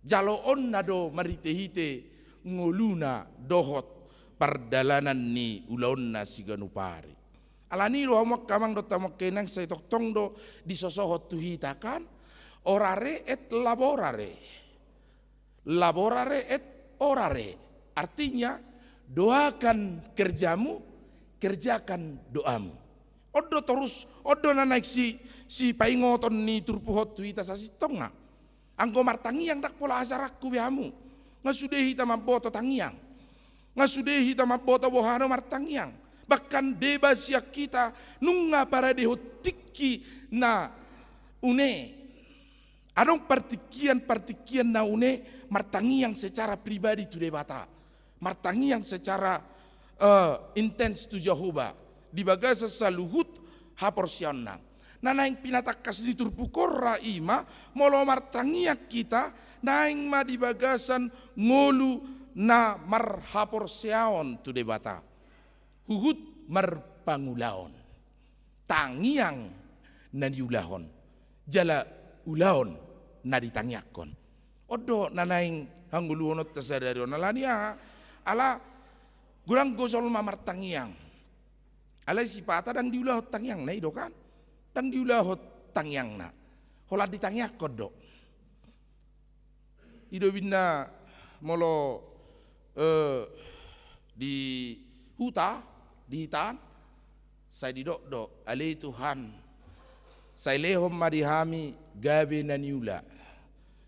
Jaloonna do marhite-hite ngoluna dohot pardalanan ni ulaonna siganup ari. Alani do hamu angka amang dohot hamu angka inang, sai tongtong do disosohon tu hita kan, orare et laborare. Laborare et orare. Artinya, doakan kerjamu, kerjakan doamu. On do torus, on do na naeng si, sipaingoton ni turpuk on tu hita sasintongna. Anggo martangiang ndang pola hasarangku be hamu. Nga sude hita mamboto tangiang. Nga sude hita mamboto boha do martangiang. Bahkan deba sian hita nunga paradehon tingki na une. Adong partingkian-partingkian na une martangiang secara pribadi tu Debata, martangiang secara, eh, intens tu Jahowa di bagasan saluhut haporseaonna. Na naeng pinatangkas ni turpuk on ra i ma, molo martangiang hita, naeng ma di bagasan ngolu na marhaporseaon tu Debata. Huhut marpangulaon. Tangiang na niulahon, jala ulaon na ditangiangkon. On do na naeng hangoluhononta sadari on, ala ni aha? Ala godang do jolma martangiang. Alai sipata ndang diulahon tangiangna i do kan? Ndang diulahon tangiangna. Holan ditangiangkon do. I do umbahen na molo, eh, di huta, di hita an, sai didok do, ale Tuhan, sai lehon ma di hami gabe na niula,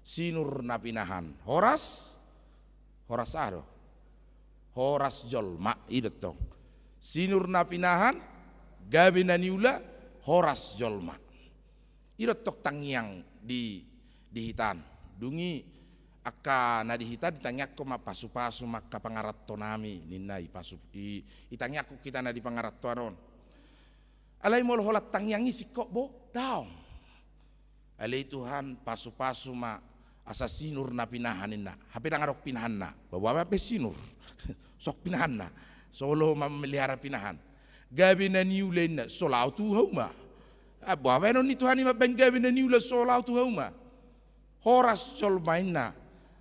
sinur na pinahan. Horas, horas aha do? Horas jolma, i do tong. Sinur na pinahan, gabe na niula, horas jolma. I do tong tangiang di, di hita an. Dung i angka na di hita ditangiangkon ma pasupasu ma angka pangaranto nami, ninna i pasu, i, ditangiangkon hita na di pangarantoan on. Alai molo holan tangiang i singkop bo, daong. Ale Tuhan, pasupasu ma asa sinur na pinahan ninna. Hape ndang adong pinahanna. Ba boha ma pe sinur. Songon pinahanna. So laho mamelihara pinahan. Gabe na niula ninna. So laho tu hauma. Ah, boha baenon ni Tuhan i mambaen gabe na niula so laho tu hauma. Horas jolma ninna.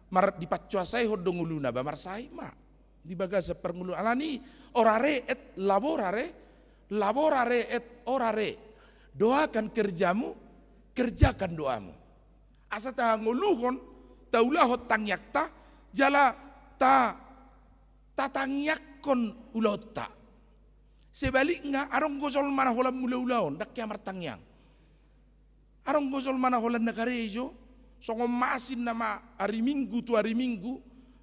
Mar, dipansuasaihon do ngoluna ba marsahit ma. Di bagasan parngoluon. Ala ni, ora re et labora re, labora re et ora re. Doakan kerjamu, kerjakan doamu. Asa tahangoluhon, taulahon tangiangta, jala ta, tatangiangkon ulaonta. Sebalikna, adong do jolma na holan mangula ulaon, ndang hea martangiang. Adong do jolma na holan na karejo, songon masing nama ari Minggu tu ari Minggu,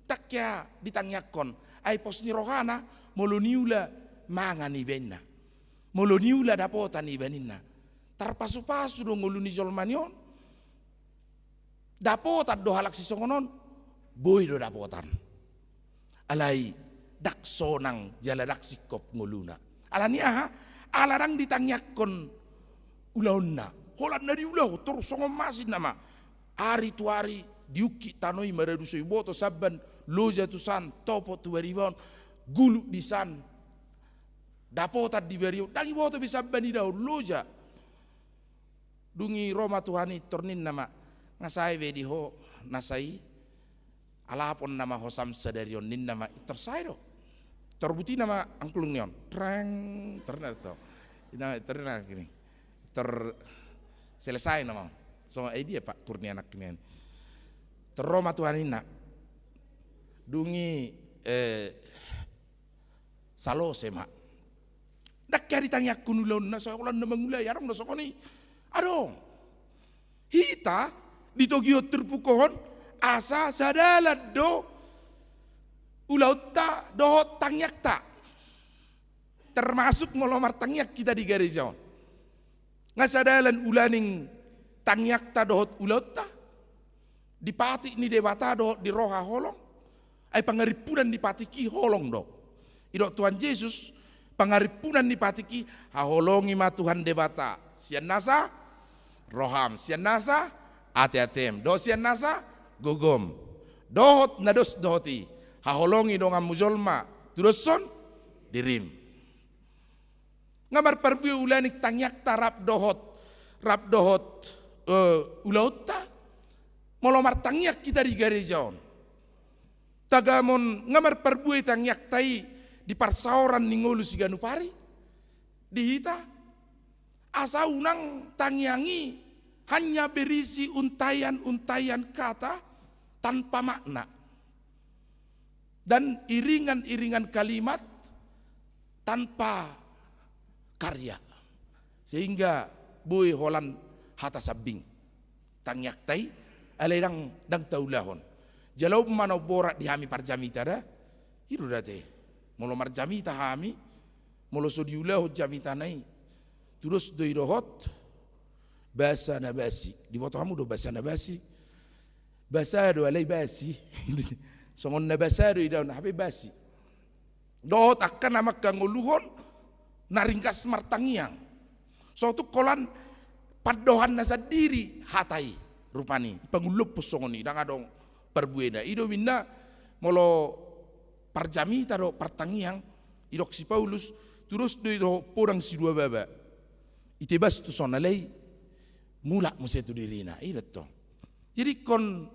ndang hea ditangiangkon. Ai pos ni rohana, molo niula mangan iba ninna. Molo niula dapotan iba ninna. Tarpasupasu do ngolu ni jolma ni on. Dapotan do halak sisongon on, boi do dapotan. Alai ndang sonang jala ndang singkop ngoluna. Ala ni aha? Ala ndang ditangiangkon ulaonna. Holan na diulahon, torus songon masing nama. Ari tu ari diungkit tano i maradu so diboto samban, loja tu san, topot tu bariba on, guluk di san. Dapotan di bariba on, ndang diboto be samban idaon, loja. Dung i ro ma Tuhan i, tor ninna ma, nga sae be di ho nasa i, alapon nama hosam sadari on ninna ma, tor sae do. Tor buti nama angklung ni on. Treng, tor na to. Ina, tor na kini. Tor selesai nama. So, eh, dia Pak Kurnia anak ni. Tor ro ma Tuhan ninna. Dung i, eh, salose ma. Ndang hea ditangiangkon ulaonna, so holan na mangulai, adong do songon i. Adong. Hita ditogihon turpuk on asa sadalan do ulaonta dohot tangiangta. Termasuk molo martangiang hita di gareja on. Nga sadalan ulaning tangiangta dohot ulaonta. Di patik ni Debata dohot di roha holong. Ai pangarimpunan ni patik i holong do. Didok Tuhan Jesus, pangarimpunan ni patik i, haholongi ma Tuhan Debata. Sian nasa roham, sian nasa ateatem, dohot sian nasa gogom. Dohot na dos dohot i, haholongi donganmu jolma, tudoshon dirim. Nga marparbue ulaning tangiangta rap dohot, rap dohot, eh, ulaonta. Molo martangiang hita di gareja on. Tagamon nga marparbue tangiangta i di parsaoran ni ngolu siganup ari. Di hita. Asa unang tangiang i hanya berisi untaian-untaian kata tanpa makna. Dan iringan-iringan kalimat tanpa karya. Sehingga boi holan hata sambing. Tangiangta i, alai ndang, ndang taulahon. Jala umma na umborat di hami parjamita da, i do da ate. Molo marjamita hami, molo so diulahon jamitana i, tudos do i dohot basa na basi. Diboto hamu do basa na basi? Basa do alai basi. Songon na basa do idaon, hape basi. Dohot angka na mangkangoluhon na ringgas martangiang. So tung holan pandohanna sandiri hata i, rupani pangullumpon songon i, ndang adong parbuena. I do umbahen na molo parjamita do partangiang, didok si Paulus, tudos do i dohot podang sidua baba. Itebas tuson alai mulak muse tu dirina, i do tong. Jadi ingkon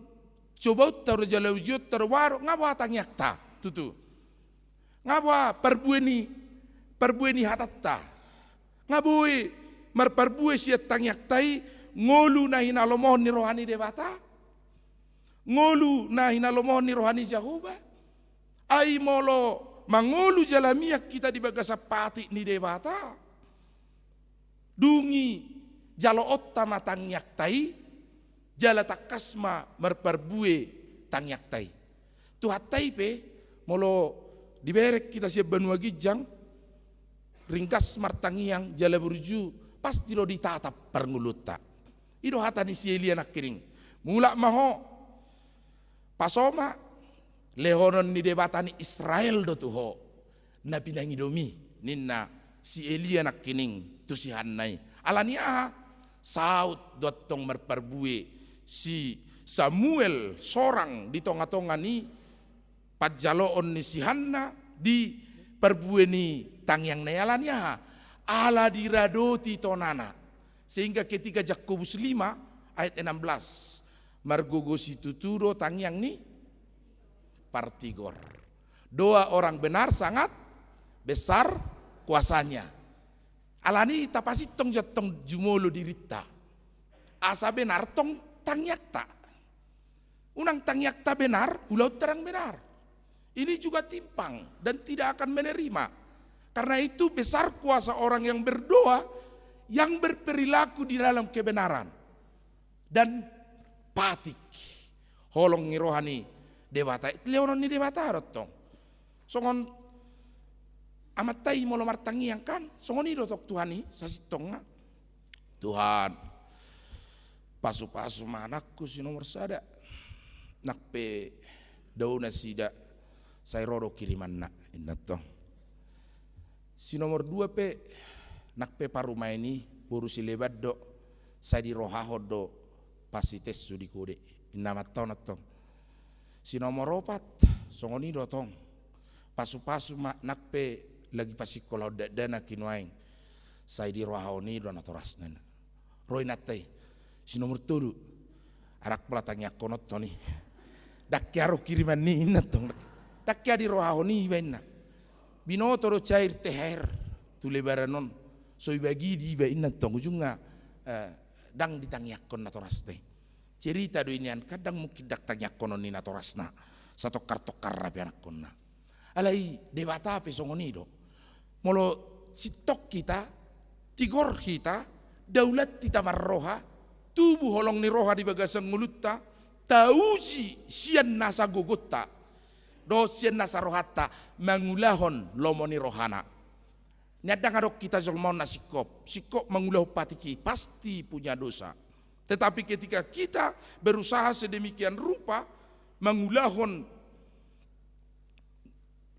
cobaonta do jala ujionta do boha do, nga boha tangiangta tutu. Nga boha parbue ni, parbue ni hatanta. Nga boi marparbue sian tangiangta i ngolu na hinalomohon ni roha ni Debata, ngolu na hinalomohon ni roha ni Jahowa. Ai molo mangolu jala mian hita di bagasan patik ni Debata, dung i jaloonta ma tangiangta i, jala tangkas ma marparbue tangiangta i. Tuhanta i pe, molo dibereng hita sian banua ginjang, ringgas martangiang jala burju, pasti do ditatap parngoluonta. I do hata ni si Elia nangkining. Mulak ma ho, paso ma, lehonon ni Debata ni Israel do tu ho na pinangidomi, ninna si Elia nangkining tu si Hanna i. Ala ni aha? Saut do antong marparbue si Samuel sorang di tongatonga ni panjaloon ni si Hanna di parbue ni tangiangna i. Ala ni aha? Ala diradoti tonana. Sehingga ketika Jakobus lima ayat enam belas, margogo situtu do tangiang ni partigor. Doa orang benar sangat besar kuasanya. Ala ni i tapasintong jo antong jumolo dirinta, asa benar tong tangiangta. Unang tangiangta benar, ulaonta ndang benar. Ini juga timpang dan tidak akan menerima. Karena itu besar kuasa orang yang berdoa, yang berperilaku di dalam kebenaran dan patik holong ni roha ni Debata, lehonon ni Debata do tong. Songon amanta i molo martangiang kan, songon i do tong Tuhan i sasintongna. Tuhan, pasupasu ma anakku si nomor sada. Nang pe dao nasida, sai ro do kirimanna, inna tong. Si nomor dua pe, nang pe parumaen i boru Sileban do, sai dirohahon do pasitessu di kode, inna ma antong, antong. Si nomor opat, songon i do tong. Pasupasu ma, nang pe lagi pasingkolahon dakdanak i nuaeng, sai dirohahon i do natorasna. Ro inanta i. Si nomor tolu, arang pola tangiangkononta on i. Ndang hea ro kiriman ni i, inna tong. Ndang hea dirohahon i iba, inna. Binoto do cair T H R tu lebaran on, so ibagi di iba, inna tong. Ujungna, eh, ndang ditangiangkon natorasna i. Cerita do i nian, kan ndang mungkin ndang tangiangkonon ni natorasna, satongkar-tongkarna pe anakkonna. Alai Debata pe songon i do. Molo sintong hita, tigor hita, daulat hita marroha, tubu holong ni roha di bagasan ngolunta, tauji sian nasa gogonta dohot sian nasa rohanta mangulahon lomo ni rohana. Nian ndang adong hita jolma on na singkop, singkop mangulahon patik i, pasti punya dosa. Tetapi ketika kita berusaha sedemikian rupa mangulahon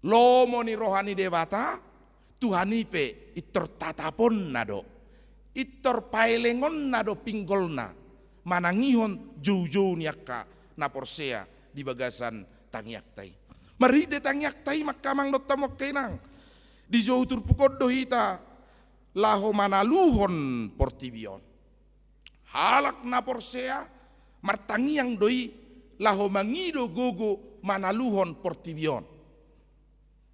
lomo ni roha ni Debata, Tuhan i pe intor tataponna do, intor paelengonna do pinggolna, manangihon joujou ni angka na porsea di bagasan tangiangta i. Marhite tangiangta i ma angka amang dohot hamu angka inang, dijou turpuk on do hita laho manaluhon portibi on. Halak na porsea martangiang do i laho mangido gogo manaluhon portibi on.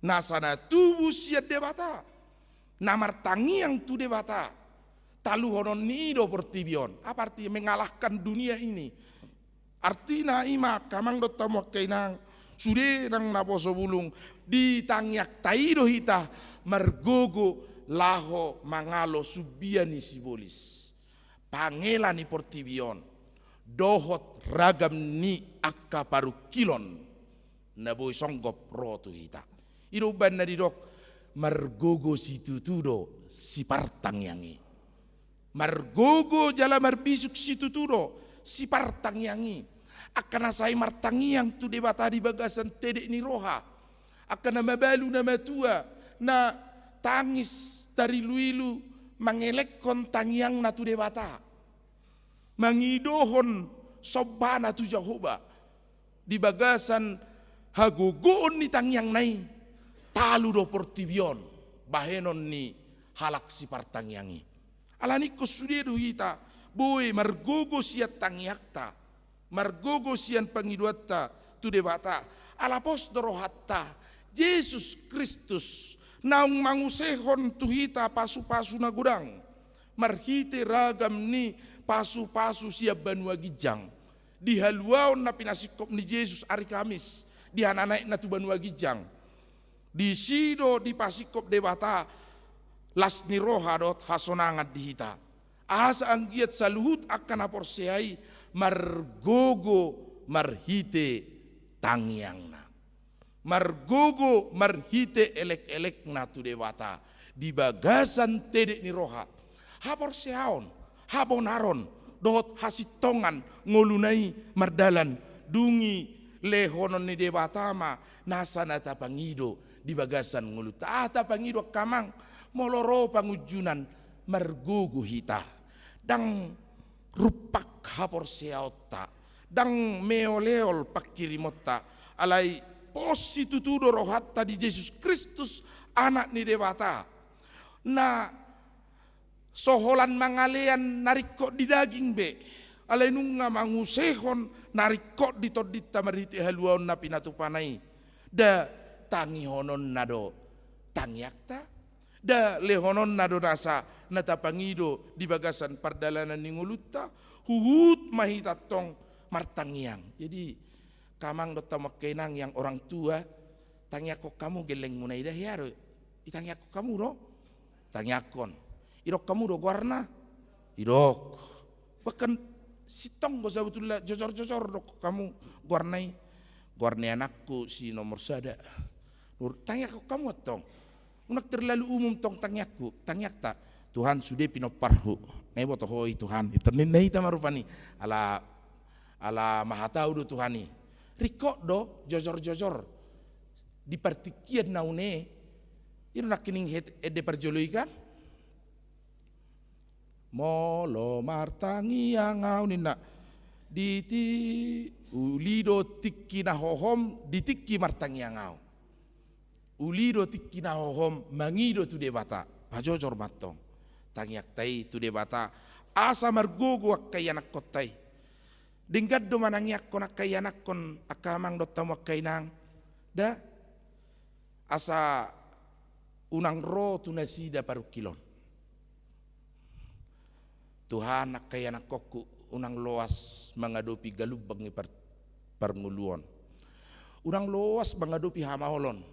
Nasa na tubu sian Debata, na martangiang tu Debata, taluhonon ni i do portibi on. Apa artinya mengalahkan dunia ini? Artina i ma angka amang dohot hamu angka inang, sude nang naposo bulung, di tangiangta i do hita margogo laho mangalo sumbia ni sibolis, pangela ni portibi on, dohot ragam ni angka parungkilon na boi songgop ro tu hita. I do umbahen na didok, Margogo situtu do sipartangiang i. Margogo jala marbisuk situtu do sipartangiang i. Angka na sai martangiang tu Debata di bagasan tedek ni roha. Angka na mabalu na matua, na tangis tariluilu mangelekhon tangiangna tu Debata. Mangidohon sombana tu Jahowa. Di bagasan hagogoon ni tangiangna i, talu do portibi on bahenon ni halak sipartangiang i. Alani ingkon sude do hita boi margogo sian tangiangta, margogo sian pangidoanta tu Debata. Ala pos do rohanta, Jesus Kristus naung mangusehon tu hita pasupasu na godang marhite ragam ni pasupasu sian banua ginjang. Di haluaon na pinasingkop ni Jesus ari Kamis di hananaekna tu banua ginjang, disi do dipasingkop Debata las ni roha dohot hasonangan di hita, asa anggiat saluhut angka na porsea i margogo marhite tangiangna. Margogo marhite elekelekna tu Debata di bagasan tedek ni roha. Haporseaon, habonaron dohot hasintongan ngoluna i mardalan, dung i lehonon ni Debata ma nasa na tapangido di bagasan ngolunta. Aha tapangido angka amang? Molo ro pangunjunan, margogo hita. Ndang rumpak haporseaonta, ndang meoleol panghirimonta, alai pos situtu do rohanta di Jesus Kristus, Anak ni Debata, na so holan mangalean na ringkot di daging be, alai nunga mangusehon na ringkot di tondinta marhite haluaon na pinatupana i. Nda tangihononna do tangiangta, nda lehononna do nasa na tapangido di bagasan pardalanan ni ngolunta. Huhut ma hita antong martangiang. Jadi, angka amang dohot hamu angka inang yang orang tua, tangiangkon hamu gellengmuna i da, hea do? Itangiangkon hamu do? Tangiangkon. Idok hamu do goarna? Idok. Bahkan sintong do sabotulna, jojor-jojor do hamu goarna i. Goar ni anakku si nomor sada. Tangiangkon hamu antong. Unang terlalu umum tong tangiangku, tangiangta, Tuhan, sude pinomparhu. Nga iboto Ho i Tuhan, i ninna hita ma rupani. Ala, ala mahatau do Tuhan i. Ringkot do jojor-jojor di partingkian na une. I do nangkining het-, ende parjolo i kan? Molo martangiang ahu ninna, di ti-, uli do tingki na hohom di tingki martangiang ahu. Uli do tingki na hohom mangido tu Debata. Pajojor ma antong tangiangta i tu Debata, asa margogo angka ianakkonta i. Denggan do manangiangkon angka ianakkon, angka amang dohot hamu angka inang? Da. Asa unang ro tu nasida parungkilon. Tuhan, angka ianakkonku unang loas mangadopi galumbang ni par-, parngoluon. Unang loas mangadopi hamaolon.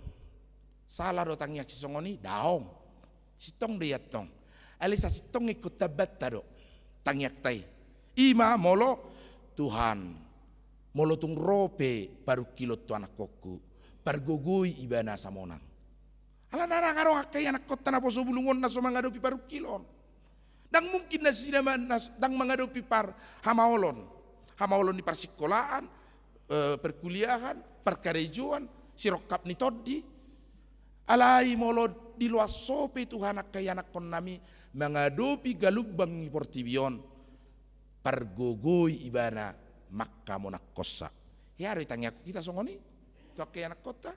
Sala do tangiang sisongon i? Daong. Sintong do i antong. Alai sasintong ingkon tambanta do tangiangta i. I ma molo, Tuhan, molo tung ro pe parungkilon tu anakkonku, pargogoi ibana asa monang. Alana ndang adong angka ianakkonta naposo bulungonna so mangadopi parungkilon. Ndang mungkin nasida ma-, nas-, ndang mangadopi par-, hamaolon. Hamaolon ni parsikolaan, eh, perkuliahan, parkarejoan, sirongkap ni tondi. Alai molo diloas Ho pe Tuhan angka ianakkonnami mangadopi galumbang ni portibi on, pargogoi ibana manghamonangkonsa. Hea do i tangiangkon hita songon i tu angka ianakkonta?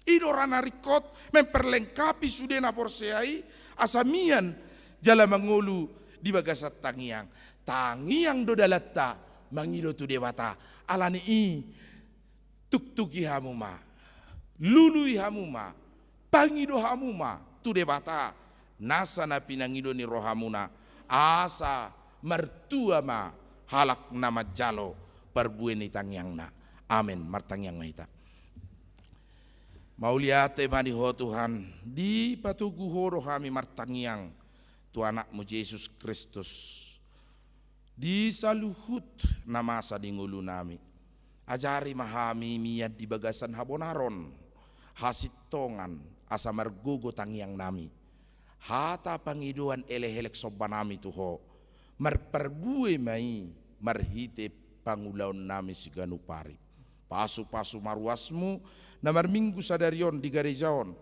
I do ra na ringkot memperlengkapi sude na porsea i asa mian jala mangolu di bagasan tangiang. Tangiang do dalanta mangido tu Debata. Alani i, tuktuki hamu ma, lului hamu ma, pangido hamu ma tu Debata nasa na pinangido ni rohamuna, asa martua ma halak na manjalo parbue ni tangiangna. Amen. Martangiang ma hita. Mauliate ma di Ho Tuhan, dipatogu Ho do hami martangiang tu Anakmu Jesus Kristus di saluhut na masa di ngolunami. Ajari ma hami mian di bagasan habonaron, hasintongan, asa margogo tangiangnami. Hata pangidoan elekelek sombanami tu Ho, marparbue ma i marhite pangulaonnami siganup ari. Pasupasu ma ruasmu na marminggu sadari on di gareja on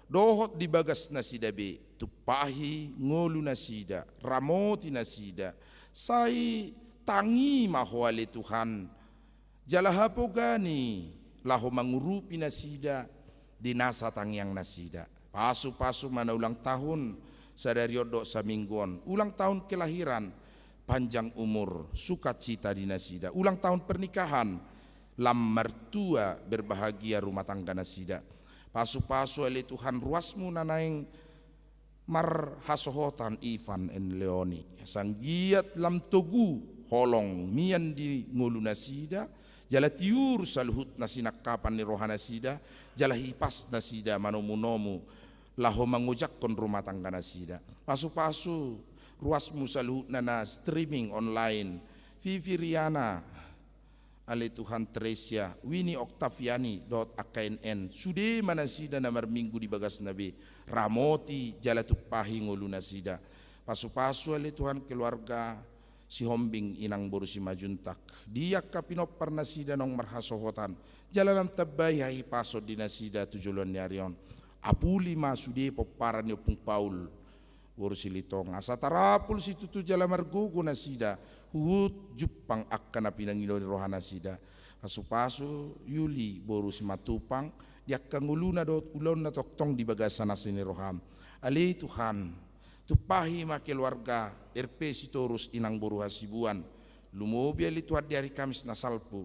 dohot di bagas nasida be, tumpahi ngolu nasida, ramoti nasida, sai tangi ma Ho ale Tuhan, jala hapogani laho mangurupi nasida di nasa tangiang nasida. Pasupasu ma na ulang tahun sadari on dohot saminggu on, ulang tahun kelahiran, panjang umur, sukacita di nasida, ulang tahun pernikahan, lam martua berbahagia rumah tangga nasida. Pasupasu ale Tuhan ruasmu na naeng marhasohotan Ivan and Leoni, sanggiat lam togu holong mian di ngolu nasida, jala tiur saluhut na sinangkapan ni roha nasida, jala hipas nasida manomunomu laho mangojakhon rumah tangga nasida. Pasupasu ruasmu saluhutna na streaming online, Vivi Riana, ale Tuhan Tresia, Wini Oktaviani dohot angka N N, sude ma nasida na marminggu di bagasna be, ramoti jala tumpahi ngolu nasida. Pasupasu ale Tuhan keluarga Sihombing, inang boru Simanjuntak, di angka pinompar nasida naung marhasohotan, jala lam tambai hahipason di nasida tu joloan ni ari on. Apuli ma sude pomparan ni Ompung Paul boru Silitonga, asa tarapul situtu jala margogo nasida, huhut jumpang angka na pinangido ni roha nasida. Pasupasu Yuli boru Simatupang di angka ngoluna dohot ulaonna tongtong di bagasan asi ni roham. Ale Tuhan, tumpahi ma keluarga R P Sitorus, inang boru Hasibuan, lumobi ale Tuhan di ari Kamis na salpu,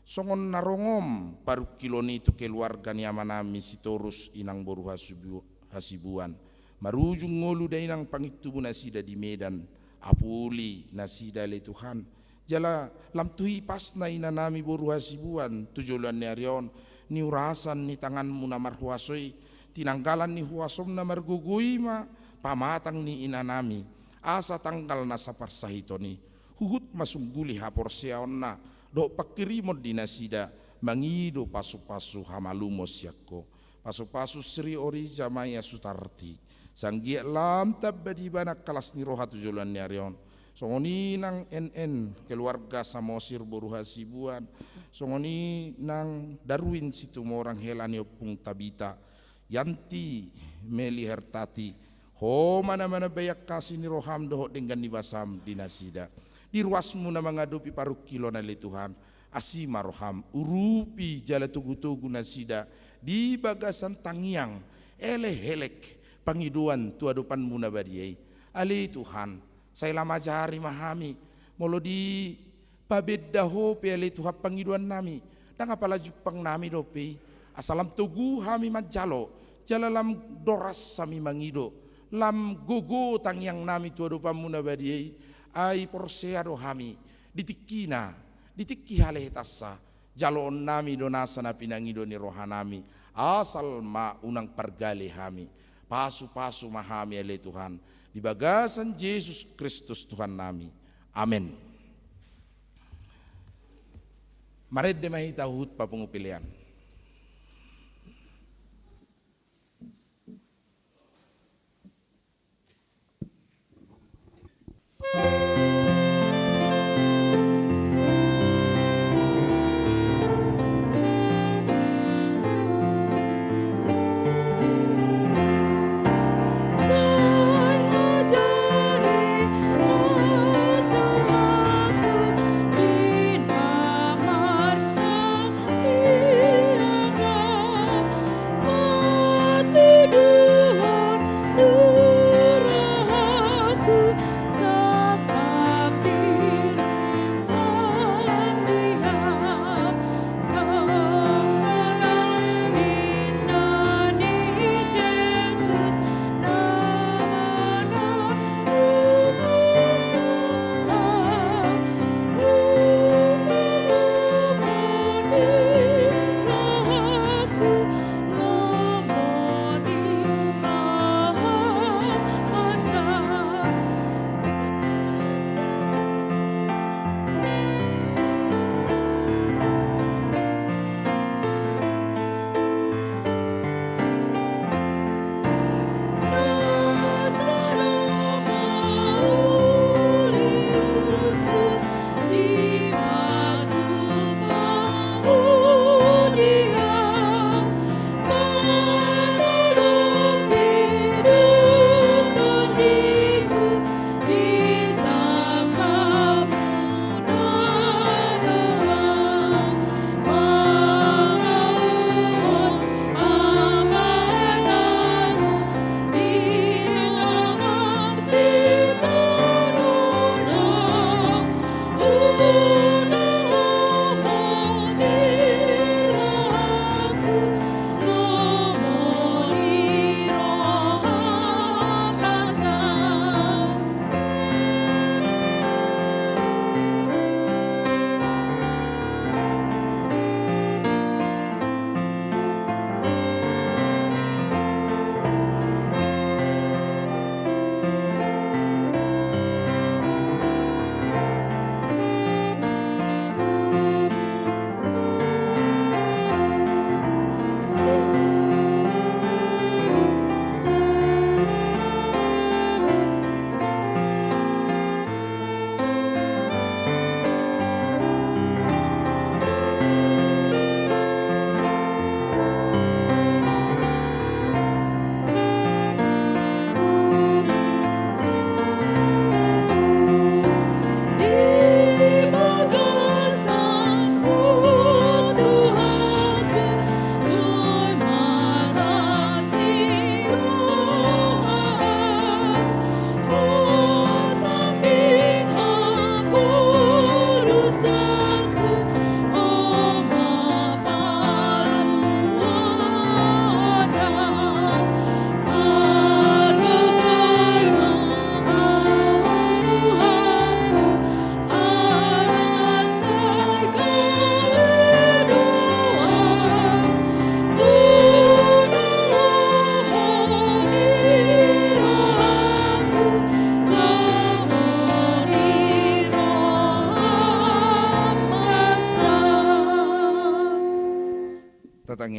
songon na rongom parungkilon i tu keluarga ni amanami Sitorus, inang boru Hasibu-, Hasibuan. Marujung ngolu dainang pangintubu nasida di Medan, apuli nasida ale Tuhan. Jala lam tu hipasna inanami boru Hasibuan tu joloan ni ari on, niurasan ni tanganmu na marhuaso i, tinanggalan ni huasom na margogo i ma pamatang ni inanami, asa tanggal na saparsahiton i, huhut ma sungguli haporseaonna dohot pangkirimon di nasida mangido pasupasu hamalumon sian Ho. Pasupasu Sri Orija Maia Sutarti, sanggiat lam tamba di ibana las ni roha tu joloan ni ari on. Songon i nang N N, keluarga Samosir boru Hasibuan, songon i nang Darwin Situmorang, hela ni Ompung Tabita, Yanti Meli Hertati, Ho ma na manambai angka asi ni roham dohot denggan ni basam di nasida. Di ruasmu na mangadopi parungkilon ale Tuhan, asi ma roham, urupi jala togutogu nasida di bagasan tangiang, elekelek, pangidoan tu adopanmu na badia i. Ale Tuhan, sai lam ajari ma hami, molo di pabenda Ho pe ale Tuhan pangidoannami, ndang apala jumpangnami dope i, asa lam togu hami manjalo, jala lam doras hami mangido, lam gogo tangiangnami tu adopanmu na badia i, ai porsea do hami, di tingkina, di tingki halehetansa, jaloonnami do nasa na pinangido ni rohanami, asal ma unang pargale hami, pasupasu ma hami ale Tuhan, di bagasan Jesus Kristus Tuhannami. Amen. Marende ma hita huhut papungu pelean.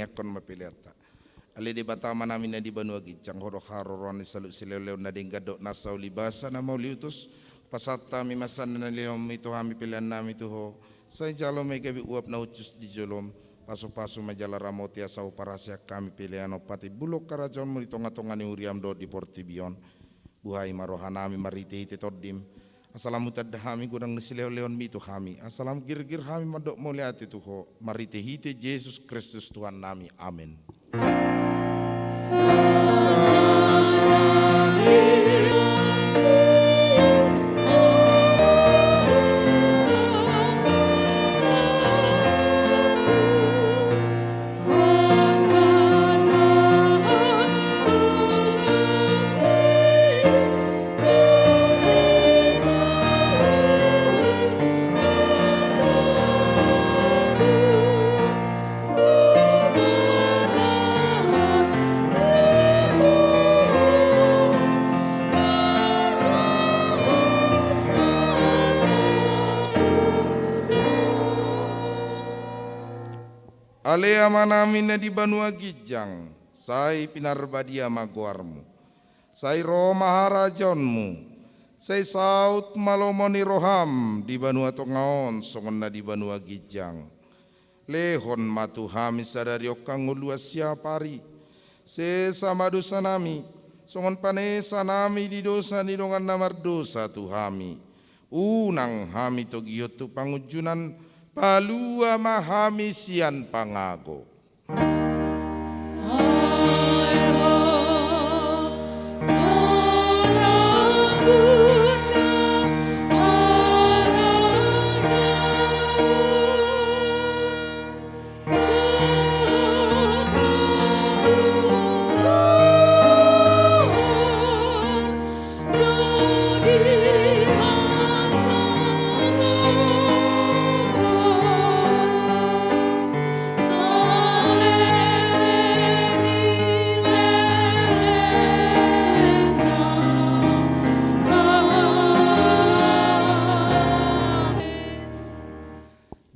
Angkon ma peleanta. Ale Debata Amanami na di banua ginjang, Ho do haroroan ni saluhut silehonlehon na denggan dohot nasa ulibasa na mauliutus. Pasahat hami ma sian na nilehonMi tu hami peleannami tu Ho. Sai jalo ma i gabe uap na hushus di joloM. Pasupasu ma jala ramoti asa huparhaseang hami pelean on patimbulhon harajaonMu di tongatonga ni huriaM dohot di portibi on. Buhai ma rohanami marhitehite TondiM, asa lam hutanda hami godang ni silehonlehonMi tu hami, asa lam girgir hami mandok mauliate tu Ho, marhitehite Jesus Kristus Tuhannami. Amen. Ale Amanami na di banua ginjang, sai pinarbadia ma goarMu. Sai ro ma harajaonMu. Sai saut ma lomo ni rohaM di banua tonga on songon na di banua ginjang. Lehon ma tu hami sadari on hangoluan siapari. Sesa ma dosanami, songon panesanami di dosa ni dongan na mardosa tu hami. Unang hami togihon tu pangunjunan, palua ma hami sian pangago.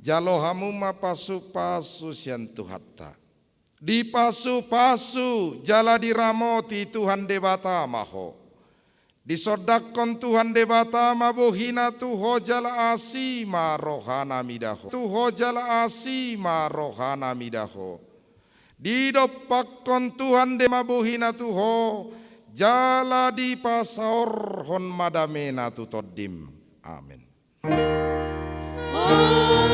Jalo hamu ma pasupasu sian Tuhanta. Dipasupasu jala diramoti Tuhan Debata ma ho. Disondangkon Tuhan Debata ma bohina tu ho jala asi ma rohana mida ho. Tu ho jala asi ma rohana mida ho. Didompakkon Tuhan Debata ma bohina tu ho jala dipasaorhon ma damena tu tondim. Amen. Amin. Amin.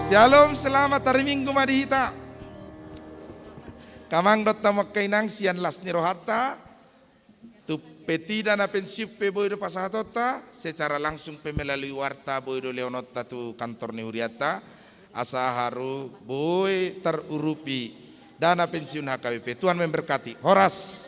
Syalom, selamat hari Minggu ma di hita. Amang dohot hamu angka inang, sian las ni rohanta. Tu peti dana pensiun pe boi do pasahatonta, secara langsung pe melalui warta boi do lehononta tu kantor ni hurianta, asa haru boi tarurupi dana pensiun H K B P. Tuhan memberkati. Horas.